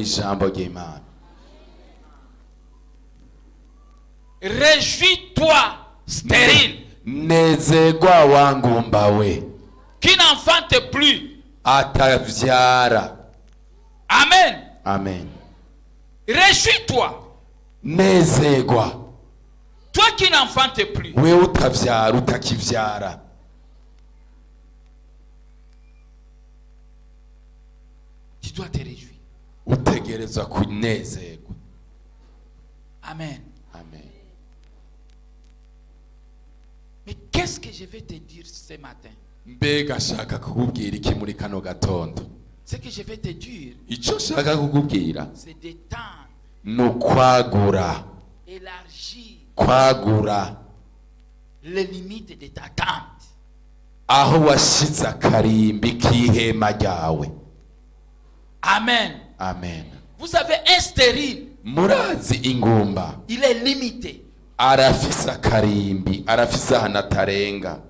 Ijambo ry'Imana. Réjouis-toi, stérile, Nezerwa wa ngumba we qui n'enfante plus. Atavyara. Amen. Amen. Réjouis-toi, Nezerwa toi qui n'enfantes plus. We utavyara, utakivyara. Tu dois te réjouir. Utegerezwa kunezerwa. Amen. Amen. Mais qu'est-ce que je vais te dire ce matin? Mbega nshaka kukubwira iki muri kano gatondo? Ce que je vais te dire, Icyo nshaka kukubwira c'est d'étendre, ni ukwagura, élargir kwagura les limites de ta tente. Aho washize akarimbi k'ihema ryawe. Amen. Amen. Vous savez, un stérile, Murazi ingumba il est limité. Arafise akarimbi, arafise ahantu atarenga.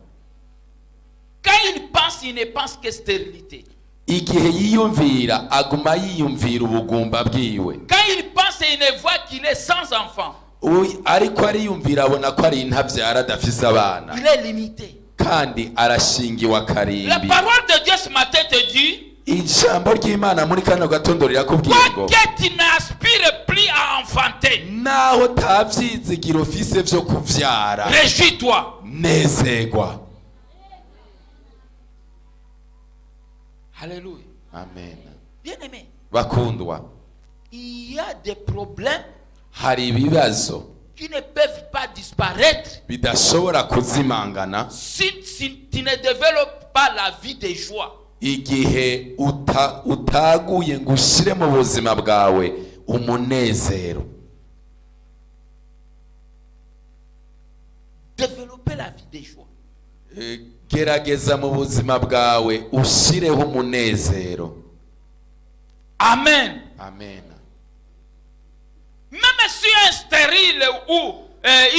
Quand il pense, il ne pense que stérilité. Igihe yiyumvira aguma yiyumvira ubugumba bwiwe. Quand il pense, il ne voit qu'il est sans enfant. Uy- ariko ariyumvira abona ko ari intavyara adafise abana. Il est limité. Kandi arashingiwe La akarimbi. parole de Dieu ce matin te dit, Ijambo ry'Imana muri kano gatondo rirakubwira ngo quoi que tu n'aspires plus à enfanter, naho ata vyizigiro ufise vyo kuvyara, réjouis-toi. Nezerwa. Alléluia. Amen. Bien-aimé, Bakundwa, il y a des problèmes hari ibibazo qui ne peuvent pas disparaître bidashobora kuzimangana si tu ne développes pas la vie de joie. Igihe uta, utaguye ngo ushyire mu buzima bwawe umunezero. Développer la vie de joie. Eh, gerageza mu buzima bwawe ushyireho umunezero. Amen. Amen. Même si un stérile ou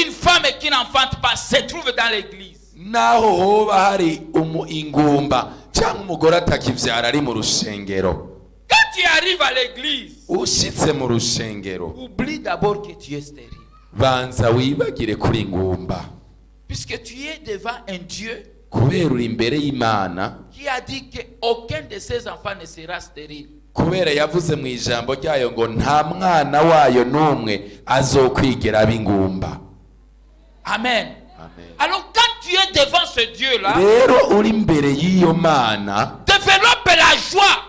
une femme qui n'enfante pas se trouve dans l'église, Naho hoba hari umu ingumba cyangwa umugore atakivyara ari mu rushengero, quand tu arrives à l'église, ushitse mu rushengero, oublie d'abord que tu es stérile. Banza wibagire kuri ingumba. Puisque tu es devant un Dieu Kubera uri imbere y'Imana qui a dit qu'aucun de ses enfants ne sera stérile. Kubera yavuze mu ijambo ryayo ngo nta mwana wayo n'umwe azokwigera aba ingumba. Amen. Amen. Alors quand tu es devant ce Dieu-là, Rero uri imbere y'iyo Mana, développe la joie.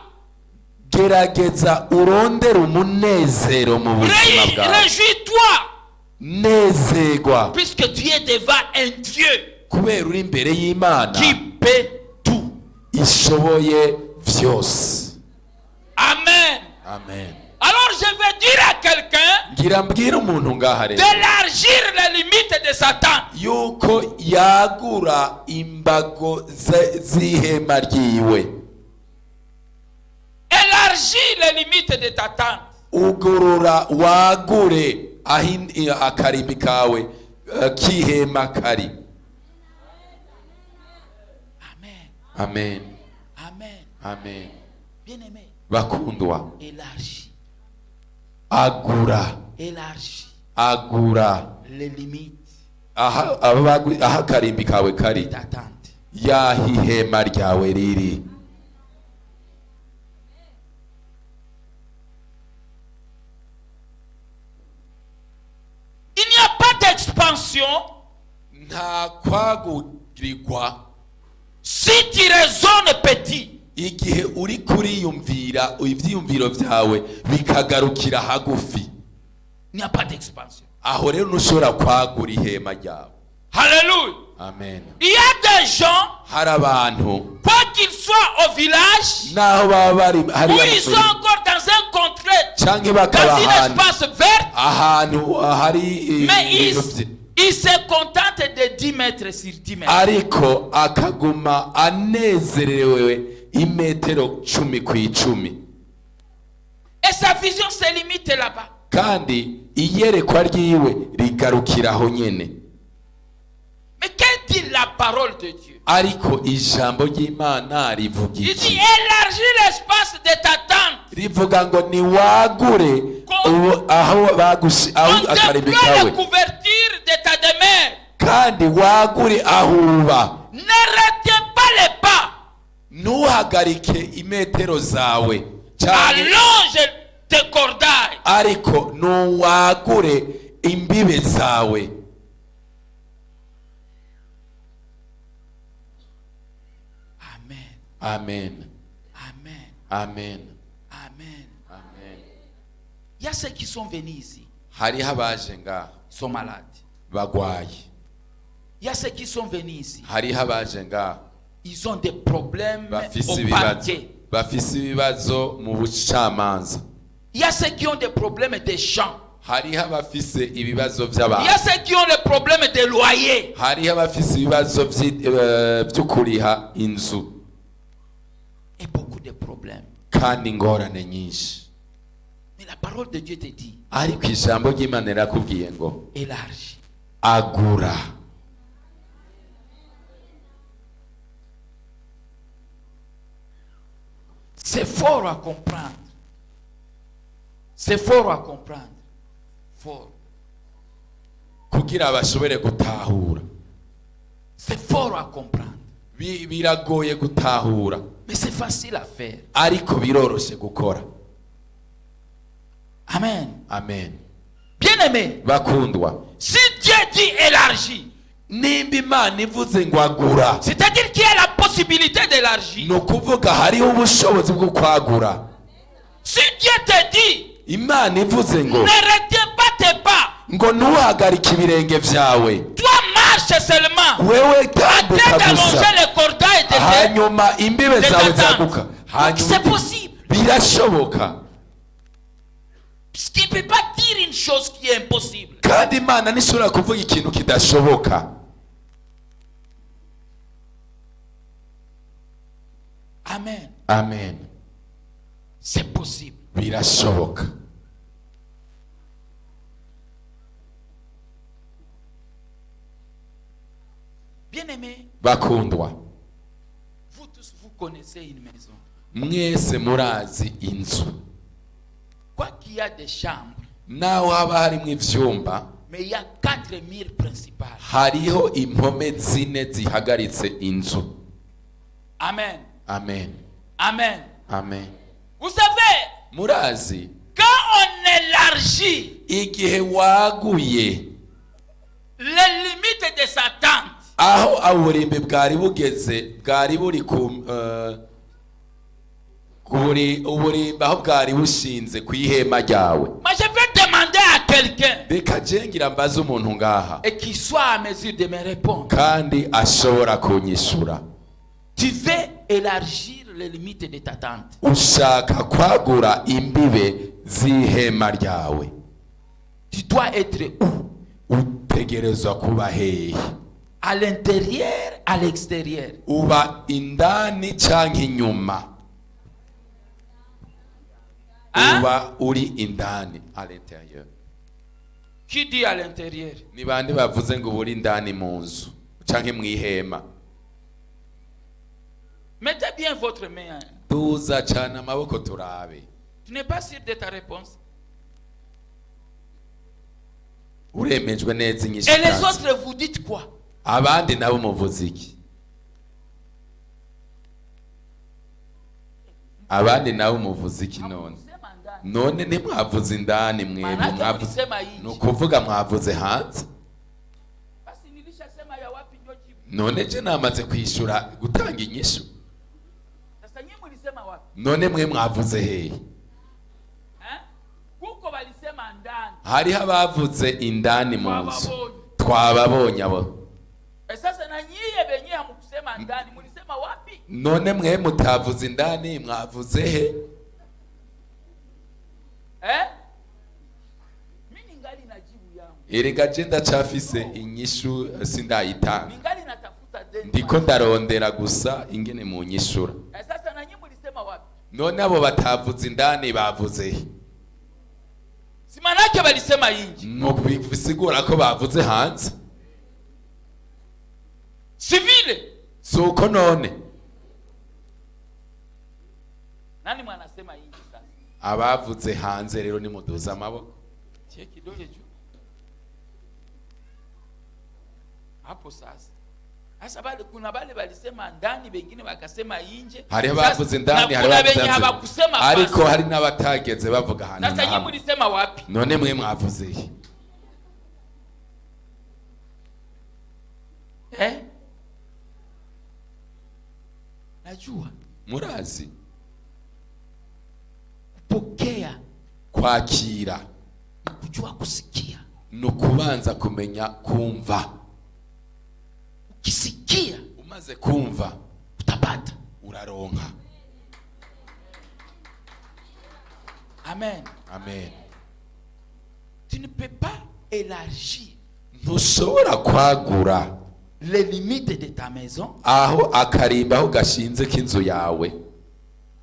Gerageza urondere umunezero mu buzima bwawe. Réjouis-toi, Nezerwa puisque tu es devant un Dieu kubera uri imbere y'Imana qui peut tout. Ishoboye vyose. Amen. Amen. Alors je vais dire à quelqu'un Ngira mbwire umuntu ngaha rero d'élargir les limites de Satan. Yuko yagura imbago ze- z'ihema ryiwe. Élargis les limites de ta tente. Ugorora wagure aho in- akarimbi kawe eh, k'ihema kari. Amen. Amen. Amen. Amen. Bien-aimé, Bakundwa, élargis. Agura. Élargis Agura les limites aha abagu- aho akarimbi kawe kari de ta tente. y'aho ihema ryawe riri. Il n'y a pas d'expansion Nta kwagurirwa si tu raisonnes petit. Igihe uri kuriyumvira ibyiyumviro byawe bikagarukira hagufi. Il n'y a pas d'expansion. Aho rero ntushobora kwagura ihema ryawe. Alléluia. Amen. Il y a des gens, Hari abantu quoi qu'ils soient au village, naho baba bari ou hariya ils sont encore dans un contrée, canke bakaba dans un ahantu espace vert, ahantu hari eh, mais ils, ibintu vyi- ils se contentent de 10 mètres sur 10 mètres. Ariko akaguma anezerewe imetero 10 ku 10. Et sa vision se limite là-bas. Kandi iyerekwa ryiwe rigarukira aho nyene. Mais qu'est dit la parole de Dieu? Ariko ijambo ry'Imana rivuga Il dit iki? élargis l'espace de ta tente. Rivuga ngo niwagure ubu- aho bagushi aho akarimbi Contemple kawe les couvertures de ta demeure. kandi wagure aho uba. Ne retiens pas les pas. Ntuhagarike imetero zawe cyane Allonge tes cordailles. Ariko nuwagure imbibe zawe. Amen. Amen. Amen. Amen. Amen. Amen. Il y a ceux qui sont venus ici. Hariho abaje ngaha Ils sont malades. bagwaye. Il y a ceux qui sont venus ici. Hariho abaje ngaha Ils ont des problèmes bafise au ibibazo parquet. Bafise ibibazo mu bucamanza. Il y a ceux qui ont des problèmes des champs. Hariho abafise ibibazo Il y a by'abantu. ceux qui ont les problèmes des loyers. Hariho abafise ibibazo vyi- eh, byo kuriha inzu. Et beaucoup de problèmes. Kandi ingorane nyinshi. Mais la parole de Dieu te dit, Ariko ijambo ry'Imana rirakubwiye ngo élargis. Agura. C'est fort à comprendre. C'est fort à comprendre. Fort. Kugira bashobore gutahura. C'est fort à comprendre. Bi- biragoye gutahura. Mais c'est facile à faire. Ariko biroroshe gukora. Amen. Amen. Bien-aimé, Bakundwa, si Dieu dit élargis, nimba Imana ivuze ngo agura, c'est-à-dire qu'il y a la possibilité d'élargir. Ni ukuvuga hariho ubushobozi bwo kwagura. Si Dieu te dit, Imana ivuze ngo ne retiens pas tes pas, ngo ntuhagarike ibirenge byawe, toi marche seulement. Wewe tambuka Train gusa, d'allonger les cordailles de hanyuma imbibe de zawe ta zaguka. tente. Hanyuma C'est possible. Birashoboka. Parce qu'il ne peut pas dire une chose qui est impossible. Kandi Imana ntishobora kuvuga ikintu kidashoboka. Amen. Amen. C'est possible. Birashoboka. Bien-aimés, Bakundwa, vous tous, vous connaissez une maison. Mwese murazi inzu. Quoi qu'il y a des chambres, Naho haba harimo ivyumba, mais il y a quatre murs principales. Hariho impome zine zihagaritse inzu. Amen. Amen. Amen. Amen. Vous savez, Murazi, quand on élargit igihe waguye les limites de sa tente, aho uburimbi bwari bugeze bwari buri ku eh, ku buri- uburimbi aho bwari bushinze ku ihema ryawe. Moi je vais demander à quelqu'un Reka jengira mbaze umuntu ngaha et qu'il soit à mesure de me répondre. Kandi ashobora kunyishura. Tu veux élargir les limites de ta tente. Ushaka kwagura imbibe z'ihema ryawe. Tu dois être où? Utegerezwa kuba hehe? À l'intérieur, à l'extérieur. Uba indani canke inyuma? Hein? Uba uri indani, à l'intérieur. Qui dit à l'intérieur? Ni bande bavuze ngo uba uri indani mu nzu canke mu ihema? Mettez bien votre main, hein. Duza cane amaboko turabe. Tu n'es pas sûr de ta réponse. Uremejwe neza inyishu Et les utanze. autres, vous dites quoi? Abandi nabo muvuze iki? Abandi nabo muvuze iki none? None ntimwavuze indani mwebwe? Manake Mwavuze mulisema inje. Ni ukuvuga mwavuze hanze. Basi nilishasema ya wapi ndio jibu. None je namaze kwishura gutanga inyishu. Sasa nyinyi mlisema wapi? None mwe mwavuze hehe? Hein? Kuko walisema ndani. Hariho abavuze indani mu nzu. Twababonye. Twababonye abo. E sasa na nyie benyewe hamkusema ndani, mlisema wapi? None mwe mutavuze indani mwavuze he? Eh? Mimi ningali na jibu yangu. Erega je ndacafise inyishu eh, sindayitanga. Ningali natafuta deni. Ndiko ndarondera gusa ingene munyishura. E sasa na nyinyi mlisema wapi? None abo batavuze indani bavuze he? Si manake walisema inje. Nuko bisigura ko bavuze hanze. Si vile Si uko none? Nani mwanasema hivi sasa? Abavuze hanze rero nimuduze amaboko. Tie kidole juu. Hapo sasa. Sasa bale kuna bale balisema ndani, wengine wakasema nje. Hariho Sasa, abavuze indani, na hariho kuna abavuze wenye hanze. hawakusema Ariko fasi. hari n'abatageze bavuga ahantu Sasa na nyinyi hamwe. mlisema wapi? None mwe mwavuze he? Eh? Najua Murazi kupokea kwakira ni kujua kusikia. Ni ukubanza kumenya kumva. Ukisikia Umaze kumva utapata. Uraronka. Amen. Amen. Tu ne peux pas élargir Ntushobora kwagura les limites de ta maison aho akarimba aho gashinze k'inzu yawe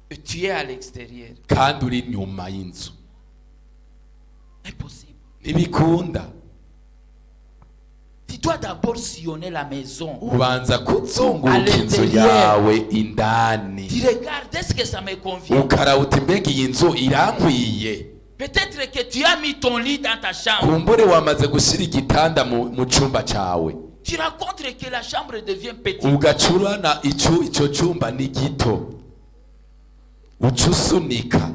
et tu es à l'extérieur. Kandi uri inyuma y'inzu. Impossible. Ntibikunda. Tu dois d'abord sillonner la maison. Ubanza kuzunguruka inzu À l'intérieur. Yawe indani. Tu regardes, est-ce que ça me convient? Ukaraba uti mbega iyi nzu irankwiye? Peut-être que tu as mis ton lit dans ta chambre. Kumbure wamaze gushyira igitanda mu mu cyumba cyawe. Tu rencontres que la chambre devient petite. Ugacurana icyo icyo cyumba ni gito uca usunika.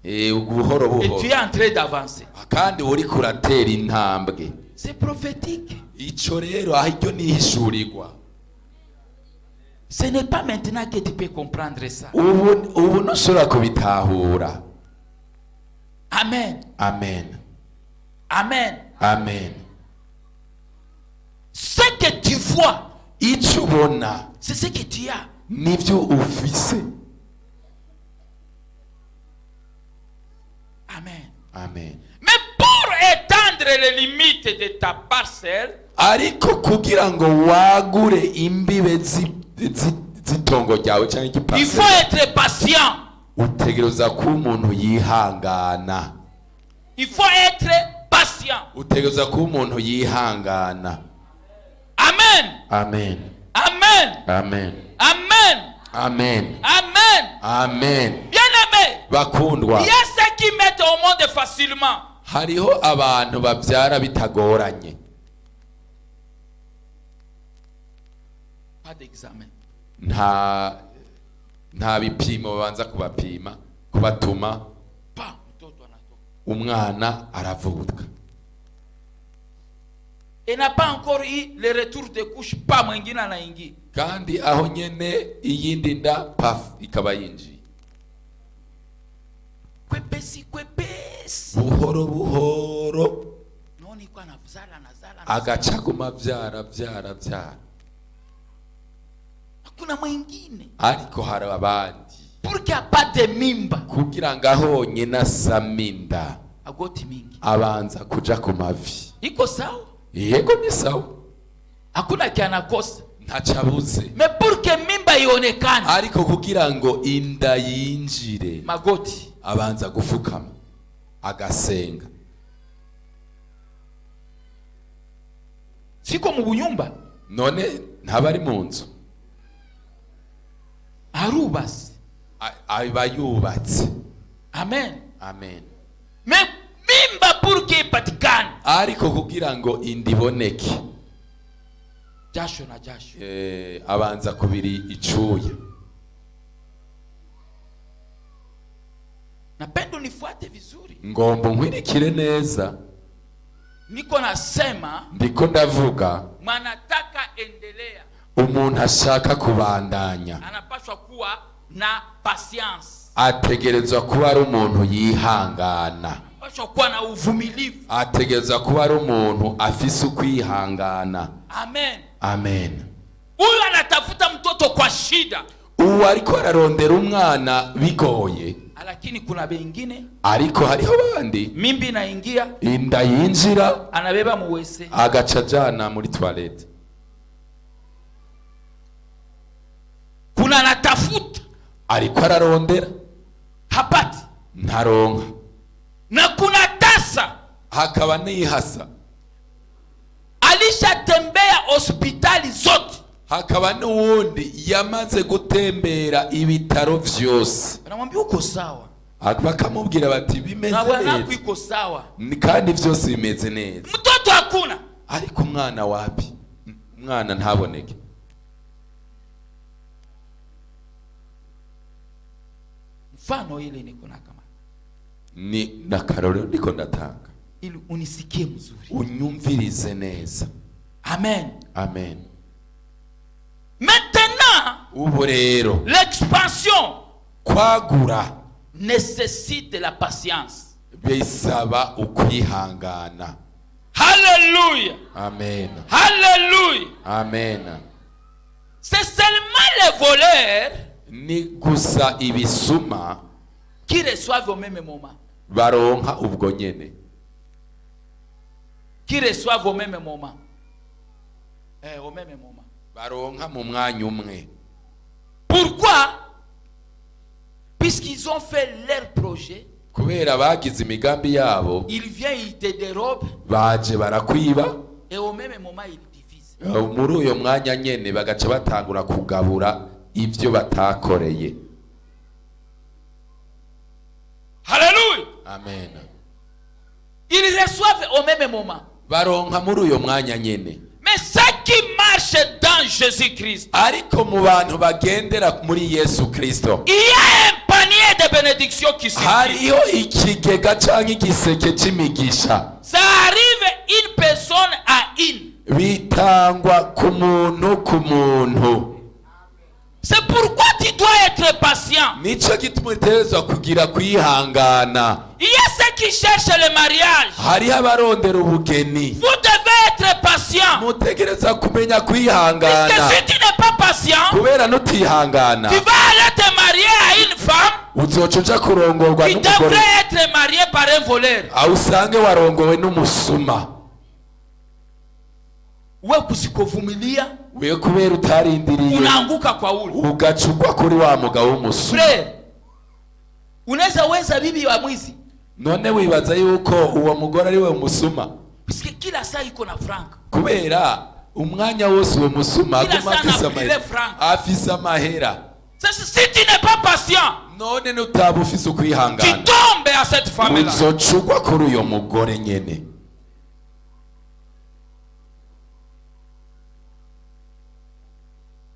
Eh, buhoro Et buhoro tu es en train d'avancer. Kandi uriko uratera intambwe. C'est prophétique. Icyo rero aho iryo nihishurirwa. Ce n'est pas maintenant que tu peux comprendre ça. Ubu ubu ntushobora kubitahura. Amen. Amen. Amen. Amen. Ce que tu vois, Icyo ubona c'est ce que tu as. Nibyo ufise. Amen. Amen. Mais pour étendre les limites de ta parcelle, Ariko kugira ngo wagure imbibe zi- zi- z'itongo ryawe cyangwa il faut igiparcelle être patient. Utegereza kuba umuntu yihangana. Il faut être patient. Utegereza kuba umuntu yihangana. Amen. Amen. Amen. Amen. Amen. Amen. Amen. Amen. Bien-aimé, Bakundwa, il y a ceux qui mettent au monde facilement. Hariho abantu babyara bitagoranye. Pas d'examen. Nta nta bipimo babanza kubapima kubatuma. Pas. Mtoto anatoka. Umwana aravuka. Et n'a pas encore eu le retour de couche, pas mwingine anaingia. Kandi aho nyene iyindi nda paf ikaba yinjiye. Kwepesi kwepesi. Buhoro buhoro. Naona iko anazala anazala. Agaca aguma abyara abyara abyara. Hakuna mwingine. Ariko hari abandi. Pour qu'il n'y a pas de mimba. Kugira ngo ahonyene asame inda Agoti mingi. Abanza kuja ku mavi. Iko sawa? Yego ni sawa. Hakuna kianakosa. Ntacyo abuze. Mais pour que mimba ionekane, Ariko kugira ngo inda yinjire magoti. Abanza gufukama agasenga. Siko mu bunyumba. None ntaba ari mu nzu? Arubasi. Aba yubatse. Amen. Amen. Mais mimba pour que ipatikane. Ariko kugira ngo inda iboneke Jasho na jasho. Eh, abanza kubiri icuya. Napenda unifuate vizuri. Ngomba nkwirikire neza. Niko nasema Ndiko ndavuga mwanataka endelea umuntu ashaka kubandanya anapaswa kuwa na patience, ategerezwa kuba ari umuntu yihangana, anapaswa kuwa na uvumilivu. Ategerezwa kuba ari umuntu afise ukwihangana. Amen. Amen. Huyu anatafuta mtoto kwa shida, Ubu ariko ararondera umwana bigoye, lakini kuna wengine ariko hariho abandi mimbi inaingia, inda yinjira anabeba muwese. Agaca ajana muri toilette. Kuna anatafuta Ariko ararondera hapati, ntaronka, na kuna tasa hakaba n'ihasa alishatembea hospitali zote. Hakaba n'uwundi yamaze gutembera ibitaro vyose. Wanamwambia uko sawa. Bakamubwira bati bimeze Na bwanako neza. iko sawa. Kandi byose bimeze neza. Mtoto hakuna. Ariko umwana wapi, umwana ntaboneke. Mfano ile niko na kama Ni n'akarorero ndiko ndatanga ili unisikie mzuri. Unyumvirize neza. Amen. Amen. Maintenant, Ubu rero l'expansion kwagura nécessite la patience. Bisaba ukwihangana. Alléluia. Amen. Alléluia. Amen. C'est seulement les voleurs Ni gusa ibisuma qui reçoivent au même moment. Baronka ubwo nyene. Qui reçoivent au même moment. Au même moment. Baronka mu mwanya umwe. Pourquoi? Puisqu'ils ont fait leur projet, Kubera bagize imigambi yabo, ils viennent, ils te dérobent baje barakwiba, et au même moment, ils divisent. Muri uyo mwanya nyene bagaca batangura kugabura ibyo batakoreye. Alléluia. Amen. Ils reçoivent au même moment. Baronka muri uyo mwanya nyene. Mais ceux qui marchent dans Jésus-Christ, Ariko mu bantu bagendera muri Yesu Kristo, il y a un panier de bénédictions qui circule. Hariho ikigega canke igiseke c'imigisha. Ça arrive une personne à une. Bitangwa ku muntu ku muntu. C'est pourquoi tu dois être patient. Nico gituma utegerezwa kugira kwihangana. Il y a ceux qui cherchent le mariage. Hariho abarondera ubugeni. Vous devez être patient. Mutegereza kumenya Parce kwihangana. que si tu n'es pas patient, Kubera nutihangana, tu vas aller te marier à une femme uzoca uja kurongorwa qui n'umugore devrait être mariée par un voleur. aho usange warongowe n'umusuma. We kusikovumilia, We kubera utarindiriye, unaanguka kwa ule. Ugaca ugwa kuri wa mugabo w'umusuma. Frère, unaweza weza bibi wa mwizi. None wibaza yuko uwo mugore ari we musuma? Parce kila saa iko na franc. Kubera umwanya wose uwo musuma Kila aguma saa afise na amahera. franc. Afise amahera. Sasa si tu n'es pas patient, None nutaba ufise tu ukwihangana, tombes à cette femme-là. uzoca ugwa kuri uyo mugore nyene.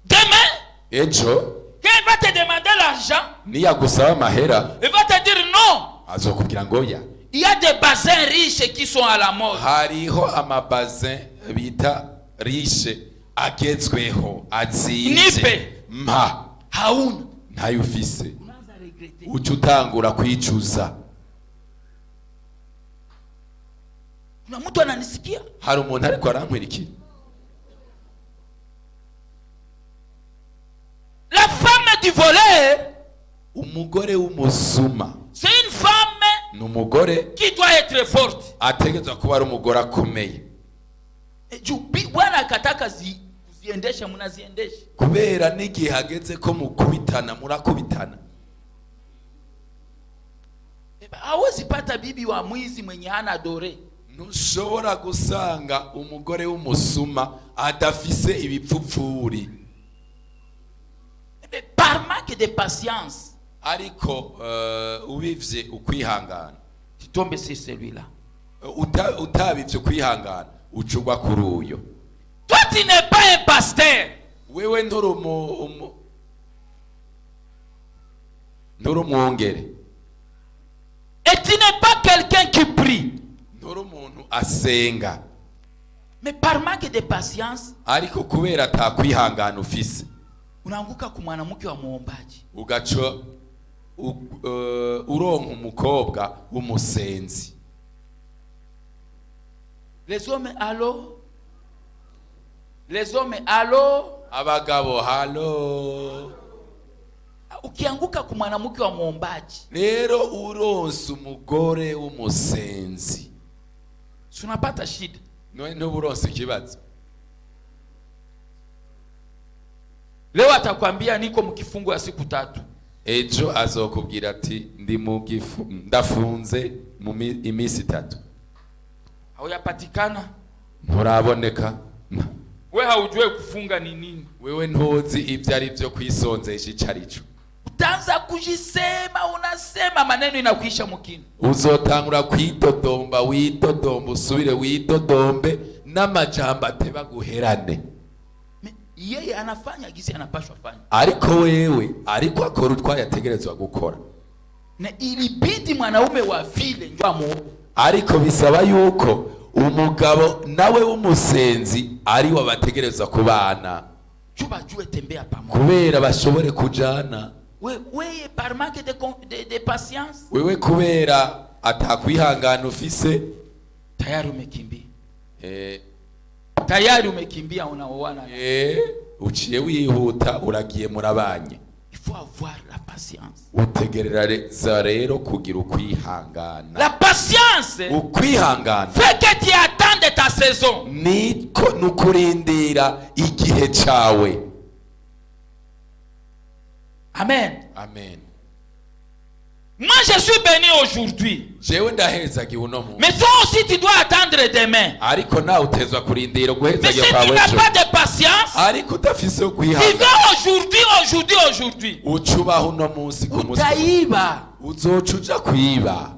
Demain, Ejo, quand il va te demander l'argent, niyagusaba amahera, il va te dire non. azokubwira ngo ya. Il y a des bazins riches qui sont à la mode. Hariho amabazin bita riche agezweho azinze. Nipe. Mpa. Hauna. Ntayo ufise. Unaanza regretter. Uca utangura kwicuza. Kuna mtu ananisikia? Hari umuntu ariko arankwirikira? La femme du voleur, Umugore w'umusuma c'est une femme ni umugore qui doit être forte. ategerezwa kuba ari umugore akomeye. Juu bwana akataka kuziendesha mnaziendesha. Kubera n'igihe hageze ko mukubitana murakubitana. Hawezi pata bibi wa mwizi mwenye hana dore. Ntushobora gusanga umugore w'umusuma adafise ibipfupfuri. Eh, par manque de patience, Ariko ubivye ukwihangana, tu tombes sur celui-là. Utabivye ukwihangana uca ugwa kuri uyo. Toi, tu n'es pas un pasteur. Wewe nturi nturi umwungere. Et tu n'es pas quelqu'un qui prie. Nturi umuntu asenga. Mais par manque de patience, Ariko kubera atakwihangana ufise, unaanguka kwa mwanamke wa muombaji. Ugaca uronka umukobwa w'umusenzi. Les hommes, allô? Les hommes, allô? Abagabo halo? Ukianguka kwa mwanamke wa muombaji, Rero uronse umugore w'umusenzi, si unapata shida. None ntuba uronse ikibazo? Leo atakwambia niko mkifungo ya siku 3. Ejo azokubwira ati ndi mu gifu ndafunze mu iminsi 3. Hauyapatikana. Nturaboneka. We haujue kufunga ni nini. Wewe ntuzi ibyo ari byo kwisonzesha ico ari cyo. Utaanza kujisema, unasema maneno inakuisha mukini. Uzotangura kwidodomba, widodomba, usubire widodombe n'amajambo ateba guherane. Mais yeye anafanya gisi anapashwa fanya. Ariko wewe ariko akora utwaye ategerezwa gukora. Na ilibidi mwanaume wa vile njo amuoe. Ariko bisaba yuko umugabo nawe w'umusenzi ari we bategerezwa kubana. Juu bajue tembea pamoja. Kubera bashobore kujana. We, weye par manque de patience, Wewe kubera atakwihangana ufise, tayari umekimbia. Tayari umekimbia unaoana. Uciye wihuta uragiye murabanye. Il faut avoir la patience. Utegereza rero kugira ukwihangana. La patience Ukwihangana fait que tu attendes ta saison. Niko nukurindira igihe cawe. Amen. Amen. Moi, je suis béni aujourd'hui. Jewe ndahezagiwe uno munsi. Mais toi aussi, tu dois attendre demain. Ariko nawe utezwa kurindira Mais si uguhezagiwe tu kwawe n'as ejo. pas de patience, Ariko udafise tu ukwihangana, vas aujourd'hui, aujourd'hui, aujourd'hui. uca ubaho uno munsi ku munsi, Utaiba. uzoca uja kwiba.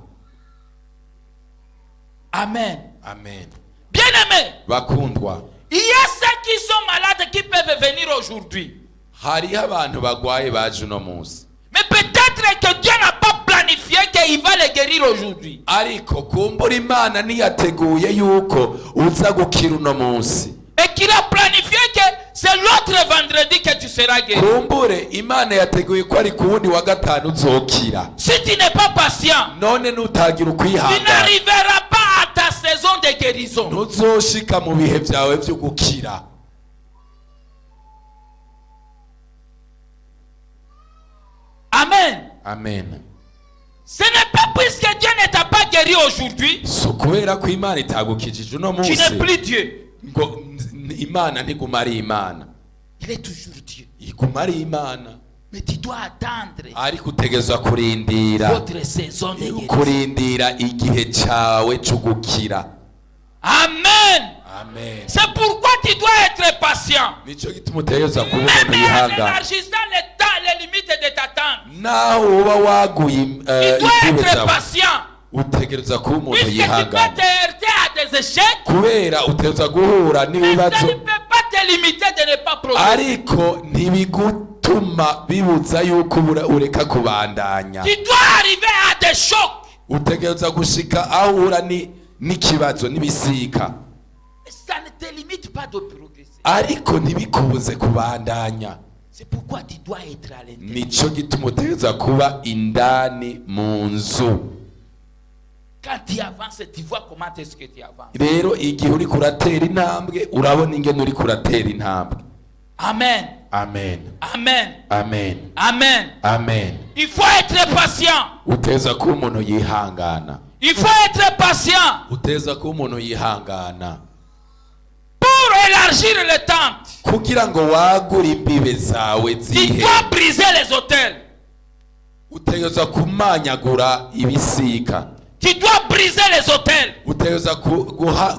Amen. Amen. Bien-aimé, Bakundwa, il y a ceux qui sont malades qui peuvent venir aujourd'hui. Hariho abantu bagwaye baje uno munsi. Mais peut-être que Dieu n'a pas planifié qu'il va les guérir aujourd'hui. Ariko kumbura Imana ntiyateguye yuko uza gukira uno munsi. Et qu'il a planifié que c'est l'autre vendredi que tu seras guéri. Kumbure Imana yateguye ko ari ku wundi wa gatanu uzokira. Si tu n'es pas patient, None nutagira tu ukwihangana, n'arriveras pas à ta saison de guérison. Ntuzoshika mu bihe byawe byo gukira. Amen. Amen. Ce n'est pas puisque Dieu ne t'a pas guéri aujourd'hui, Si ukubera ko Imana itagukijije uno tu munsi n'es plus Dieu. Ngo Imana ntiguma ari Imana. Il est toujours Dieu. Iguma ari Imana. Mais tu dois attendre Ariko utegerezwa kurindira votre saison de guérison. kurindira igihe cyawe cyo gukira. Amen. Amen. C'est pourquoi tu dois être patient. Nicyo gituma utegerezwa kuba Même umuntu en yihangana. élargissant le temps, les limites de ta tente. Naho uba waguye Tu dois imbibe être zawe, patient. utegerezwa kuba umuntu Puisque tu peux yihangana. te heurter à des échecs, Kubera utegerezwa guhura mais ça n'ibibazo, ne peut pas te limiter de ne pas progresser. Ariko ntibigutuma bibuza yuko ureka kubandanya. Tu dois arriver à des chocs. Utegerezwa gushika aho uhura n'ikibazo n'ibisika. Mais ça ne te limite pas de progresser. Ariko ntibikubuze kubandanya. C'est pourquoi tu dois être à l'intérieur. Nico gituma utegerezwa kuba indani mu nzu. Quand tu avances, tu vois comment est-ce que tu avances. Rero igihe uriko uratera intambwe urabona ingene uriko uratera intambwe. Amen. Amen. Amen. Amen. Amen. Amen. Il faut être patient. Utegerezwa kuba umuntu yihangana. Il faut être patient Utegerezwa kuba umuntu yihangana pour élargir les tentes. Kugira ngo wagure imbibe zawe Tu zihe. dois briser les autels. Utegerezwa kumanyagura ibisika. Tu dois briser les autels. Utegerezwa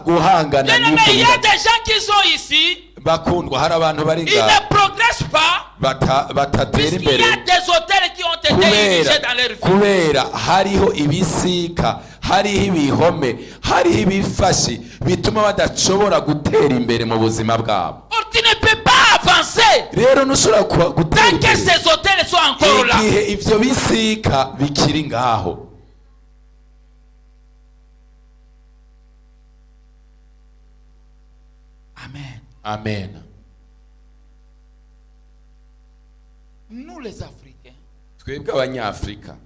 guhangana Bien aimé, n'ibyo il y a bibazo. des gens qui sont ici, Bakundwa, hari abantu bari ils ngaha ne progressent pas batatera puisqu'il y imbere a des autels qui ont été érigés kubera dans leur vie. Kubera hariho ibisika, hariho ibihome, hariho ibifashi bituma badashobora gutera imbere mu buzima bwabo. Or, tu ne peux pas avancer Rero ntushobora gutera tant que imbere ces autels sont encore là. igihe ivyo bisika bikiri ngaho. Amen. Amen. Nous les Africains, Twebwe Abanyafurika,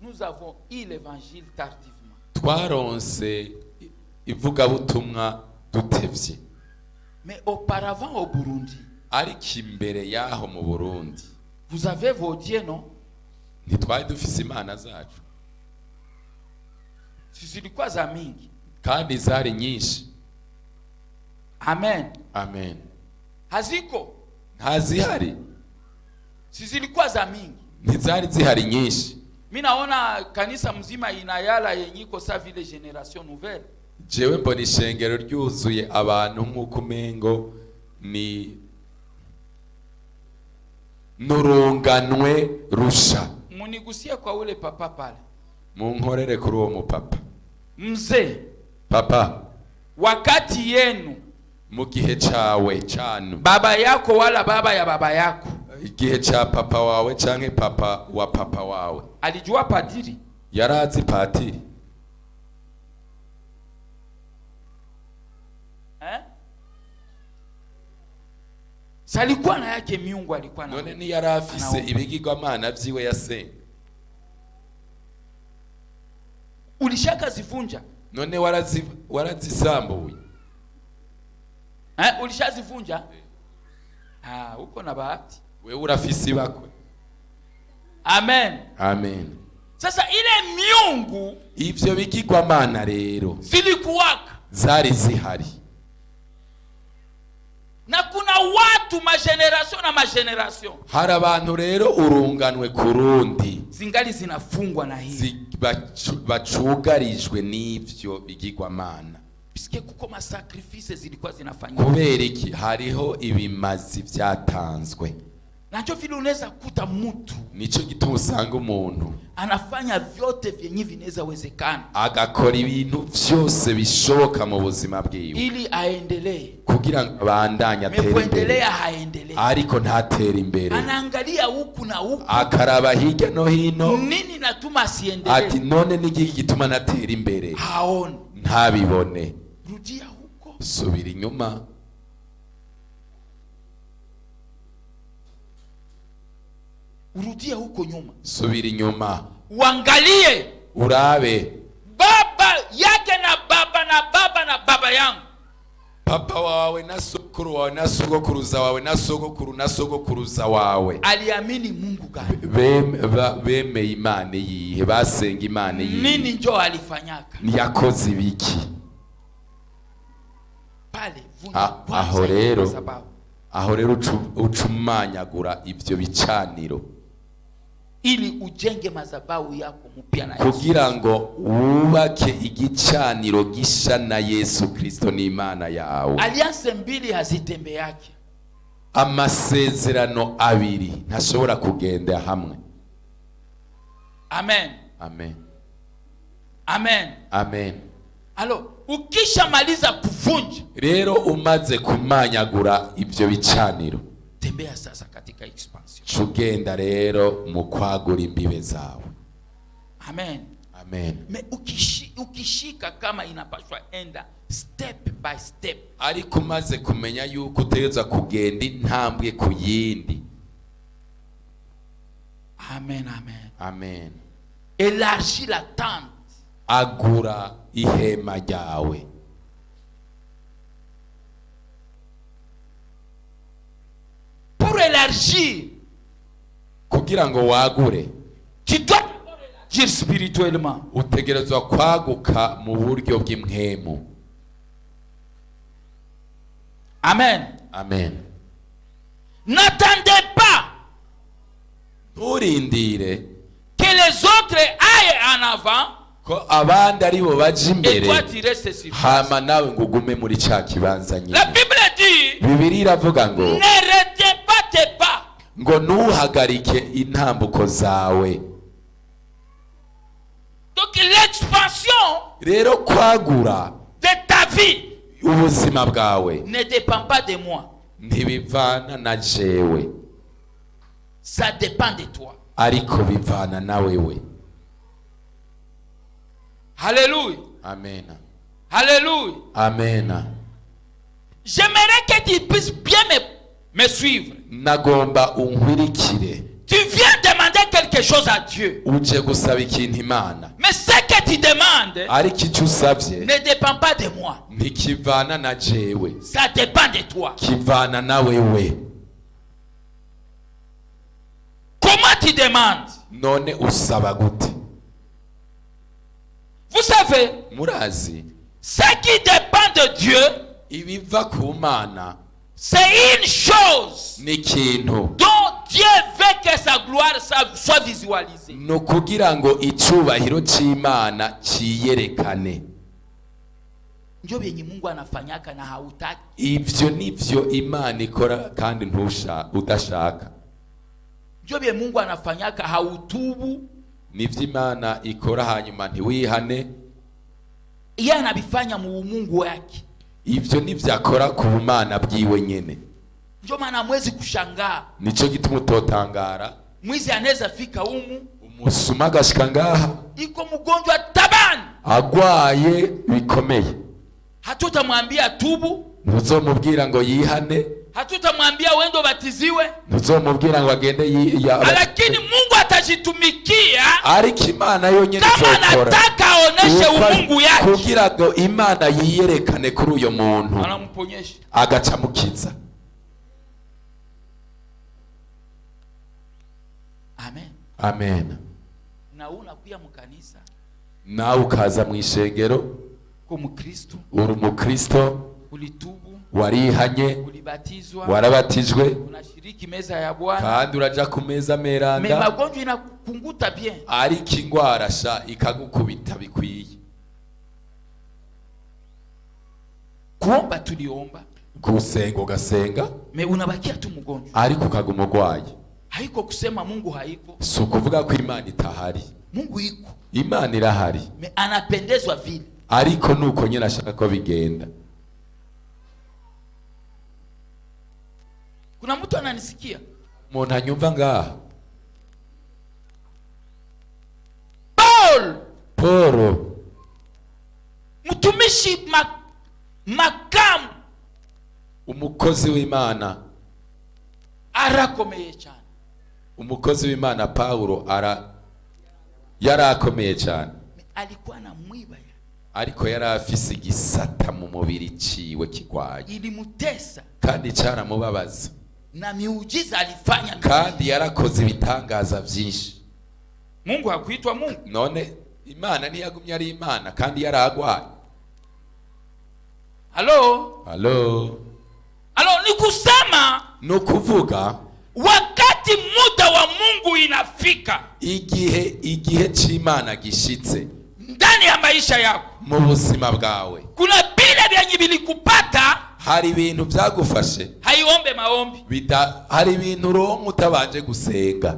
nous avons eu l'évangile tardivement. Twaronse ivugabutumwa dutevye. Mais auparavant au Burundi, Ariko imbere y'aho mu Burundi, vous avez vos dieux, non? ntitwari dufise imana zacu? Zilikuwa za mingi. Kandi zari nyinshi. Amen. Amen. Haziko. Ntazihari. Si zilikuwa za mingi. Ntizari zihari nyinshi. Mi naona kanisa mzima inayala yenye iko sa vile génération nouvelle. Jewe mbona ishengero ryuzuye abantu nk'uko umengo Ni n'urunganwe rusha. Munigusie kwa ule papa pale. Munkorere kuri uwo mupapa. Mzee, Papa, wakati yenu, mu gihe cawe canu, baba yako wala baba ya baba yako igihe ca papa wawe canke papa wa papa wawe, alijua padiri? Yarazi patiri? Eh? Salikuwa na yake miungu alikuwa na. None ntiyari afise Anaomba. ibigirwamana vyiwe yasenga? Ulishakazivunja? None warazisambuye? Eh? Ulishazivunja? Ah, uko na bahati. Wewe urafise ibakwe. Amen. Amen. Sasa ile miungu Ivyo bigirwamana rero zilikuwaka, zari zihari, na kuna watu magénération na magénération hari abantu rero urunganwe ku rundi zingali zinafungwa na hii, bacugarijwe n'ivyo bigirwamana. puisque kuko masacrifice zilikuwa zinafanyika. Kubera iki? Hariho ibimazi vyatanzwe. Na njo vile unaweza kuta mtu Nico gituma usanga umuntu anafanya vyote vyenye vinaweza wezekana agakora ibintu vyose bishoboka mu buzima bwiwe ili aendelee, kugira ngo abandanye atere imbere, mekuendelea haendelee, ariko ntatere imbere. Anaangalia huku na huku, Akaraba hirya no hino, nini natuma ati asiendelee? none n'igiki gituma natera imbere? Haoni. Ntabibone. Rudia huko. Subira inyuma. Urudie huko nyuma, Subira inyuma, uangalie urabe baba yake na baba na baba na baba yangu papa wawe na sokuru wawe na sogokuruza wawe na sogokuru na sogokuruza wawe aliamini Mungu gani, bemeye Imana iyihe, basenga Imana iyihe, nini njo alifanyaka yakoze ibiki. Pale. Vunja Ah, kwanza aho ile rero madhabahu, aho rero ucumanyagura ivyo bicaniro ili ujenge madhabahu yako mpya na Yesu. Kugira ngo wubake igicaniro gisha na Yesu Kristo n'Imana yawe. Alliance mbili hazitembeake. Amasezerano abiri ntashobora kugenda hamwe. Amen. Amen. Amen. Amen. Alors ukishamaliza kuvunja, Rero umaze kumanyagura ivyo bicaniro, tembea sasa katika expansion. ca ugenda rero mu kwagura imbibe zawe. Amen. Amen. Mais ukishika kama inapashwa enda step by step, Ariko umaze kumenya yuko utegerezwa kugenda intambwe ku yindi. Amen, amen. Amen. Élargis la tente. Agura ihema ryawe. Pour élargir, Kugira ngo wagure, tu dois d'abord élargir spirituellement. Utegerezwa kwaguka mu buryo bw'impwemu. Amen. Amen. N'attendez pas Nturindire que les autres aillent en avant ko abandi ari bo baja et imbere, toi tu restes sur place. hama nawe ngo ugume muri ca kibanza La nyine. Bible dit, Bibiliya iravuga ngo ne retiens pas tes pas. Ngo ntuhagarike intambuko zawe. Donc l'expansion Rero kwagura de ta vie ubuzima bwawe ne dépend pas de moi. Ntibivana na jewe, Ça dépend de toi. Ariko bivana na wewe. Alléluia. Amen. Alléluia. Amen. J'aimerais que tu puisses bien me suivre. Nagomba unkwirikire. Tu viens demander quelque chose à Dieu. Uje gusaba ikintu Imana, Mais ce que tu demandes ariko icyo usabye ne dépend pas de moi. Ntikivana na jewe, Ça dépend de toi. Kivana na wewe. Comment tu demandes? None usaba gute? Vous savez, Murazi, ce qui dépend de Dieu, ibiva ku Mana c'est une chose ni ikintu dont Dieu veut que sa gloire soit visualisée. Ni ukugira ngo icyubahiro cy'Imana cyiyerekane. Njo vyenye Mungu anafanyaka na hautaki. Ivyo nivyo Imana ikora kandi ntusha udashaka. Njo vye Mungu anafanyaka hautubu. Nivyo Imana ikora hanyuma ntiwihane. Iye anabifanya mu umungu wake. Ivyo nivyo akora ku bumana bwiwe nyene. Njo maana hamwezi kushangaa. Nico gituma utotangara. Mwizi anaweza fika humu, Umusuma agashika ngaha, iko mgonjwa tabani, agwaye bikomeye, hatutamwambia tubu, ntuzomubwira ngo yihane, hatutamwambia wendo batiziwe, ntuzomubwira ngo agende lakini Mungu atajitumikia ariko Imana yonyene kama izokora anataka aoneshe umungu yake, kugira ngo Imana yiyerekane kuri uyo muntu, anamponyesha. Agaca amukiza. Amen. Amen. Na unakuya mukanisa, Nawe ukaza mu ishengero, ko mukristo, uri umukristo, ulitubu, warihanye, ulibatizwa, warabatijwe, unashiriki meza ya Bwana, kandi uraja ku meza me meranda, magonjwa inakukunguta bien. Ariko ingwara sha ikagukubita bikwiye. Kuomba tuliomba, Gusenga ugasenga, me unabakia tu mgonjwa. Ariko ukaguma urwaye. Haiko kusema Mungu haiko. Si ukuvuga ko Imana itahari. Mungu iko, Imana irahari, me anapendezwa vile. Ariko nuko nyine ashaka ko bigenda. Kuna mtu ananisikia? Umuntu anyumva ngaha? Paul, Paul, mtumishi makamu, umukozi w'Imana, arakomeye cyane. Umukozi w'Imana Paulo ara yari akomeye cyane. Me alikuwa na mwiba ya Ariko yari afise igisata mu mubiri ciwe kigwaye, ilimutesa, kandi caramubabaza, na miujiza alifanya. Kandi yarakoze ibitangaza vyinshi. Mungu hakuitwa Mungu? None Imana ntiyagumye ari Imana kandi yaragwaye? Halo? Halo? Halo, ni kusema Ni ukuvuga, wakati muda wa Mungu inafika igihe c'Imana gishitse ndani ya maisha yako, mu buzima bwawe, kuna vile vyenye vilikupata, hari ibintu byagufashe, haiombe maombi. Bida hari ibintu uronka utabanje gusenga.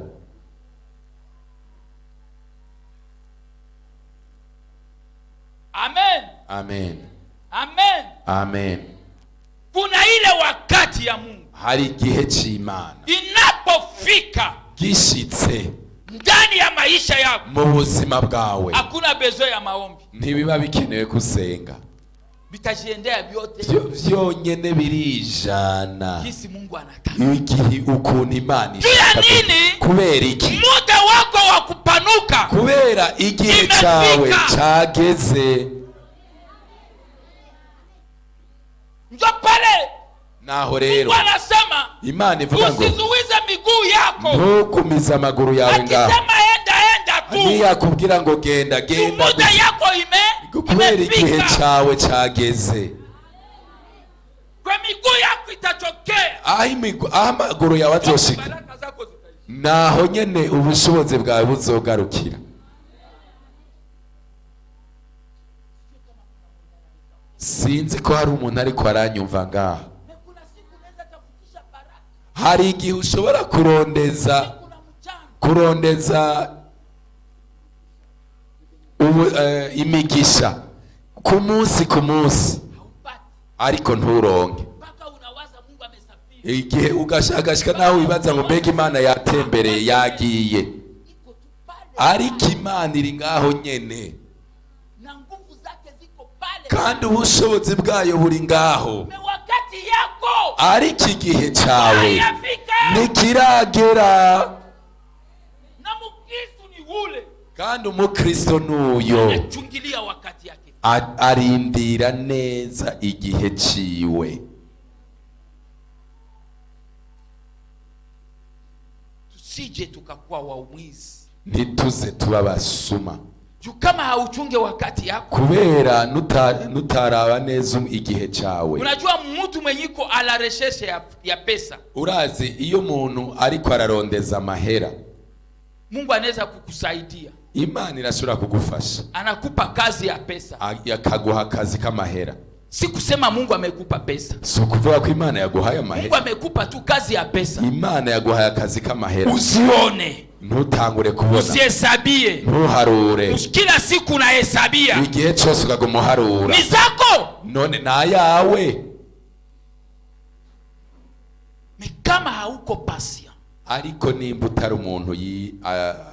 Amen. Amen. Amen. Amen. Kuna ile wakati ya Mungu Hari igihe c'Imana inapofika gishitse ndani ya maisha yako, mu buzima bwawe, hakuna besoin ya maombi, ntibiba bikenewe gusenga. Vitajiendea vyote Vyonyene birijana jinsi Mungu anataka. Igihe ukuntu Imana Juu ya ishaka. nini? Kubera iki? Muda wako wa kupanuka Kubera igihe imefika. cyawe cageze. Njo pale Naho rero Mungu anasema, Imana ivuga ngo, usizuize miguu yako. ntugumize amaguru yawe ngaho. Akisema enda, enda tu. Niyakubwira ngo genda, genda Muda gusa. yako Kubera igihe imefika, cyawe cageze. kwa miguu yako itatokea, Aho amaguru yawe azoshika, baraka zako zitaisha. naho nyene ubushobozi bwawe buzogarukira. Sinzi ko hari umuntu ariko aranyumva ngaha. Na kuna siku unaweza tafutisha baraka Hari igihe ushobora kurondeza, kuna mchana, kurondeza imigisha ku munsi ku munsi, haupati, ariko nturonke, mpaka unawaza Mungu amesafiri. Igihe ugashakashika nawe wibaza ngo mbega Imana yatembereye yagiye, Iko tu pale, ariko Imana iri ngaho nyene, na nguvu zake ziko pale, kandi ubushobozi bwayo buri ngaho, me wakati yako ariko igihe cyawe haiyafika. ntikiragera. Na mkristu ni ule Kandi umukristo n'uyo anachungilia wakati yake. Arindira neza igihe ciwe. Tusije tukakuwa waumwizi, Ntituze tuba abasuma, juu kama hauchunge wakati yako, kubera nutaraba neza igihe cyawe, unajua mtu mwenye iko à la recherche ya pesa, urazi iyo umuntu ariko ararondeza amahera, Mungu anaweza kukusaidia, Imana irashobora kugufasha, anakupa kazi ya pesa, akaguha akazi k'amahera. Si kusema Mungu amekupa pesa. Si ukuvuga ko Imana yaguhaye Mungu amahera. Amekupa tu kazi ya pesa. Imana yaguhaye akazi k'amahera. Usione, Ntutangure kubona, usihesabie. ntuharure. Kila siku unahesabia. Igihe cyose ukaguma uharura. Ni zako. None ni ayawe? Mais kama hauko patient, Ariko nimba utari umuntu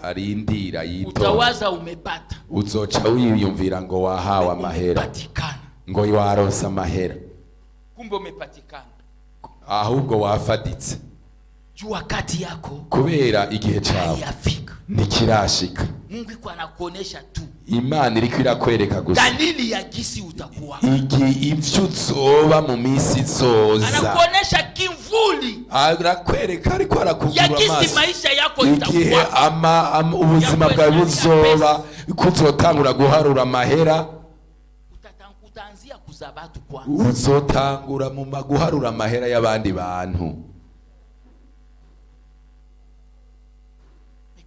arindira, yitonda, utawaza umepata. uzoca wiyumvira ngo wahawe amahera, Umepatikana. ngo waronse amahera. Kumbe umepatikana. Ahubwo wafaditse. Juu wakati yako Kubera igihe cyawe haiyafika. ntikirashika. Mungu iko anakuonesha tu Imana iriko irakwereka gusa dalili ya gisi utakuwa. ivyo uzoba mu minsi izoza. Anakuonesha kimvuli Arakwereka, ariko ya arakugura gisi amaso maisha yako igihe itakuwa. ubuzima bwawe buzoba, kuzotangura guharura amahera. Utaanzia kuzaa batu kwanza. Uzotangura mu guharura amahera y'abandi bantu.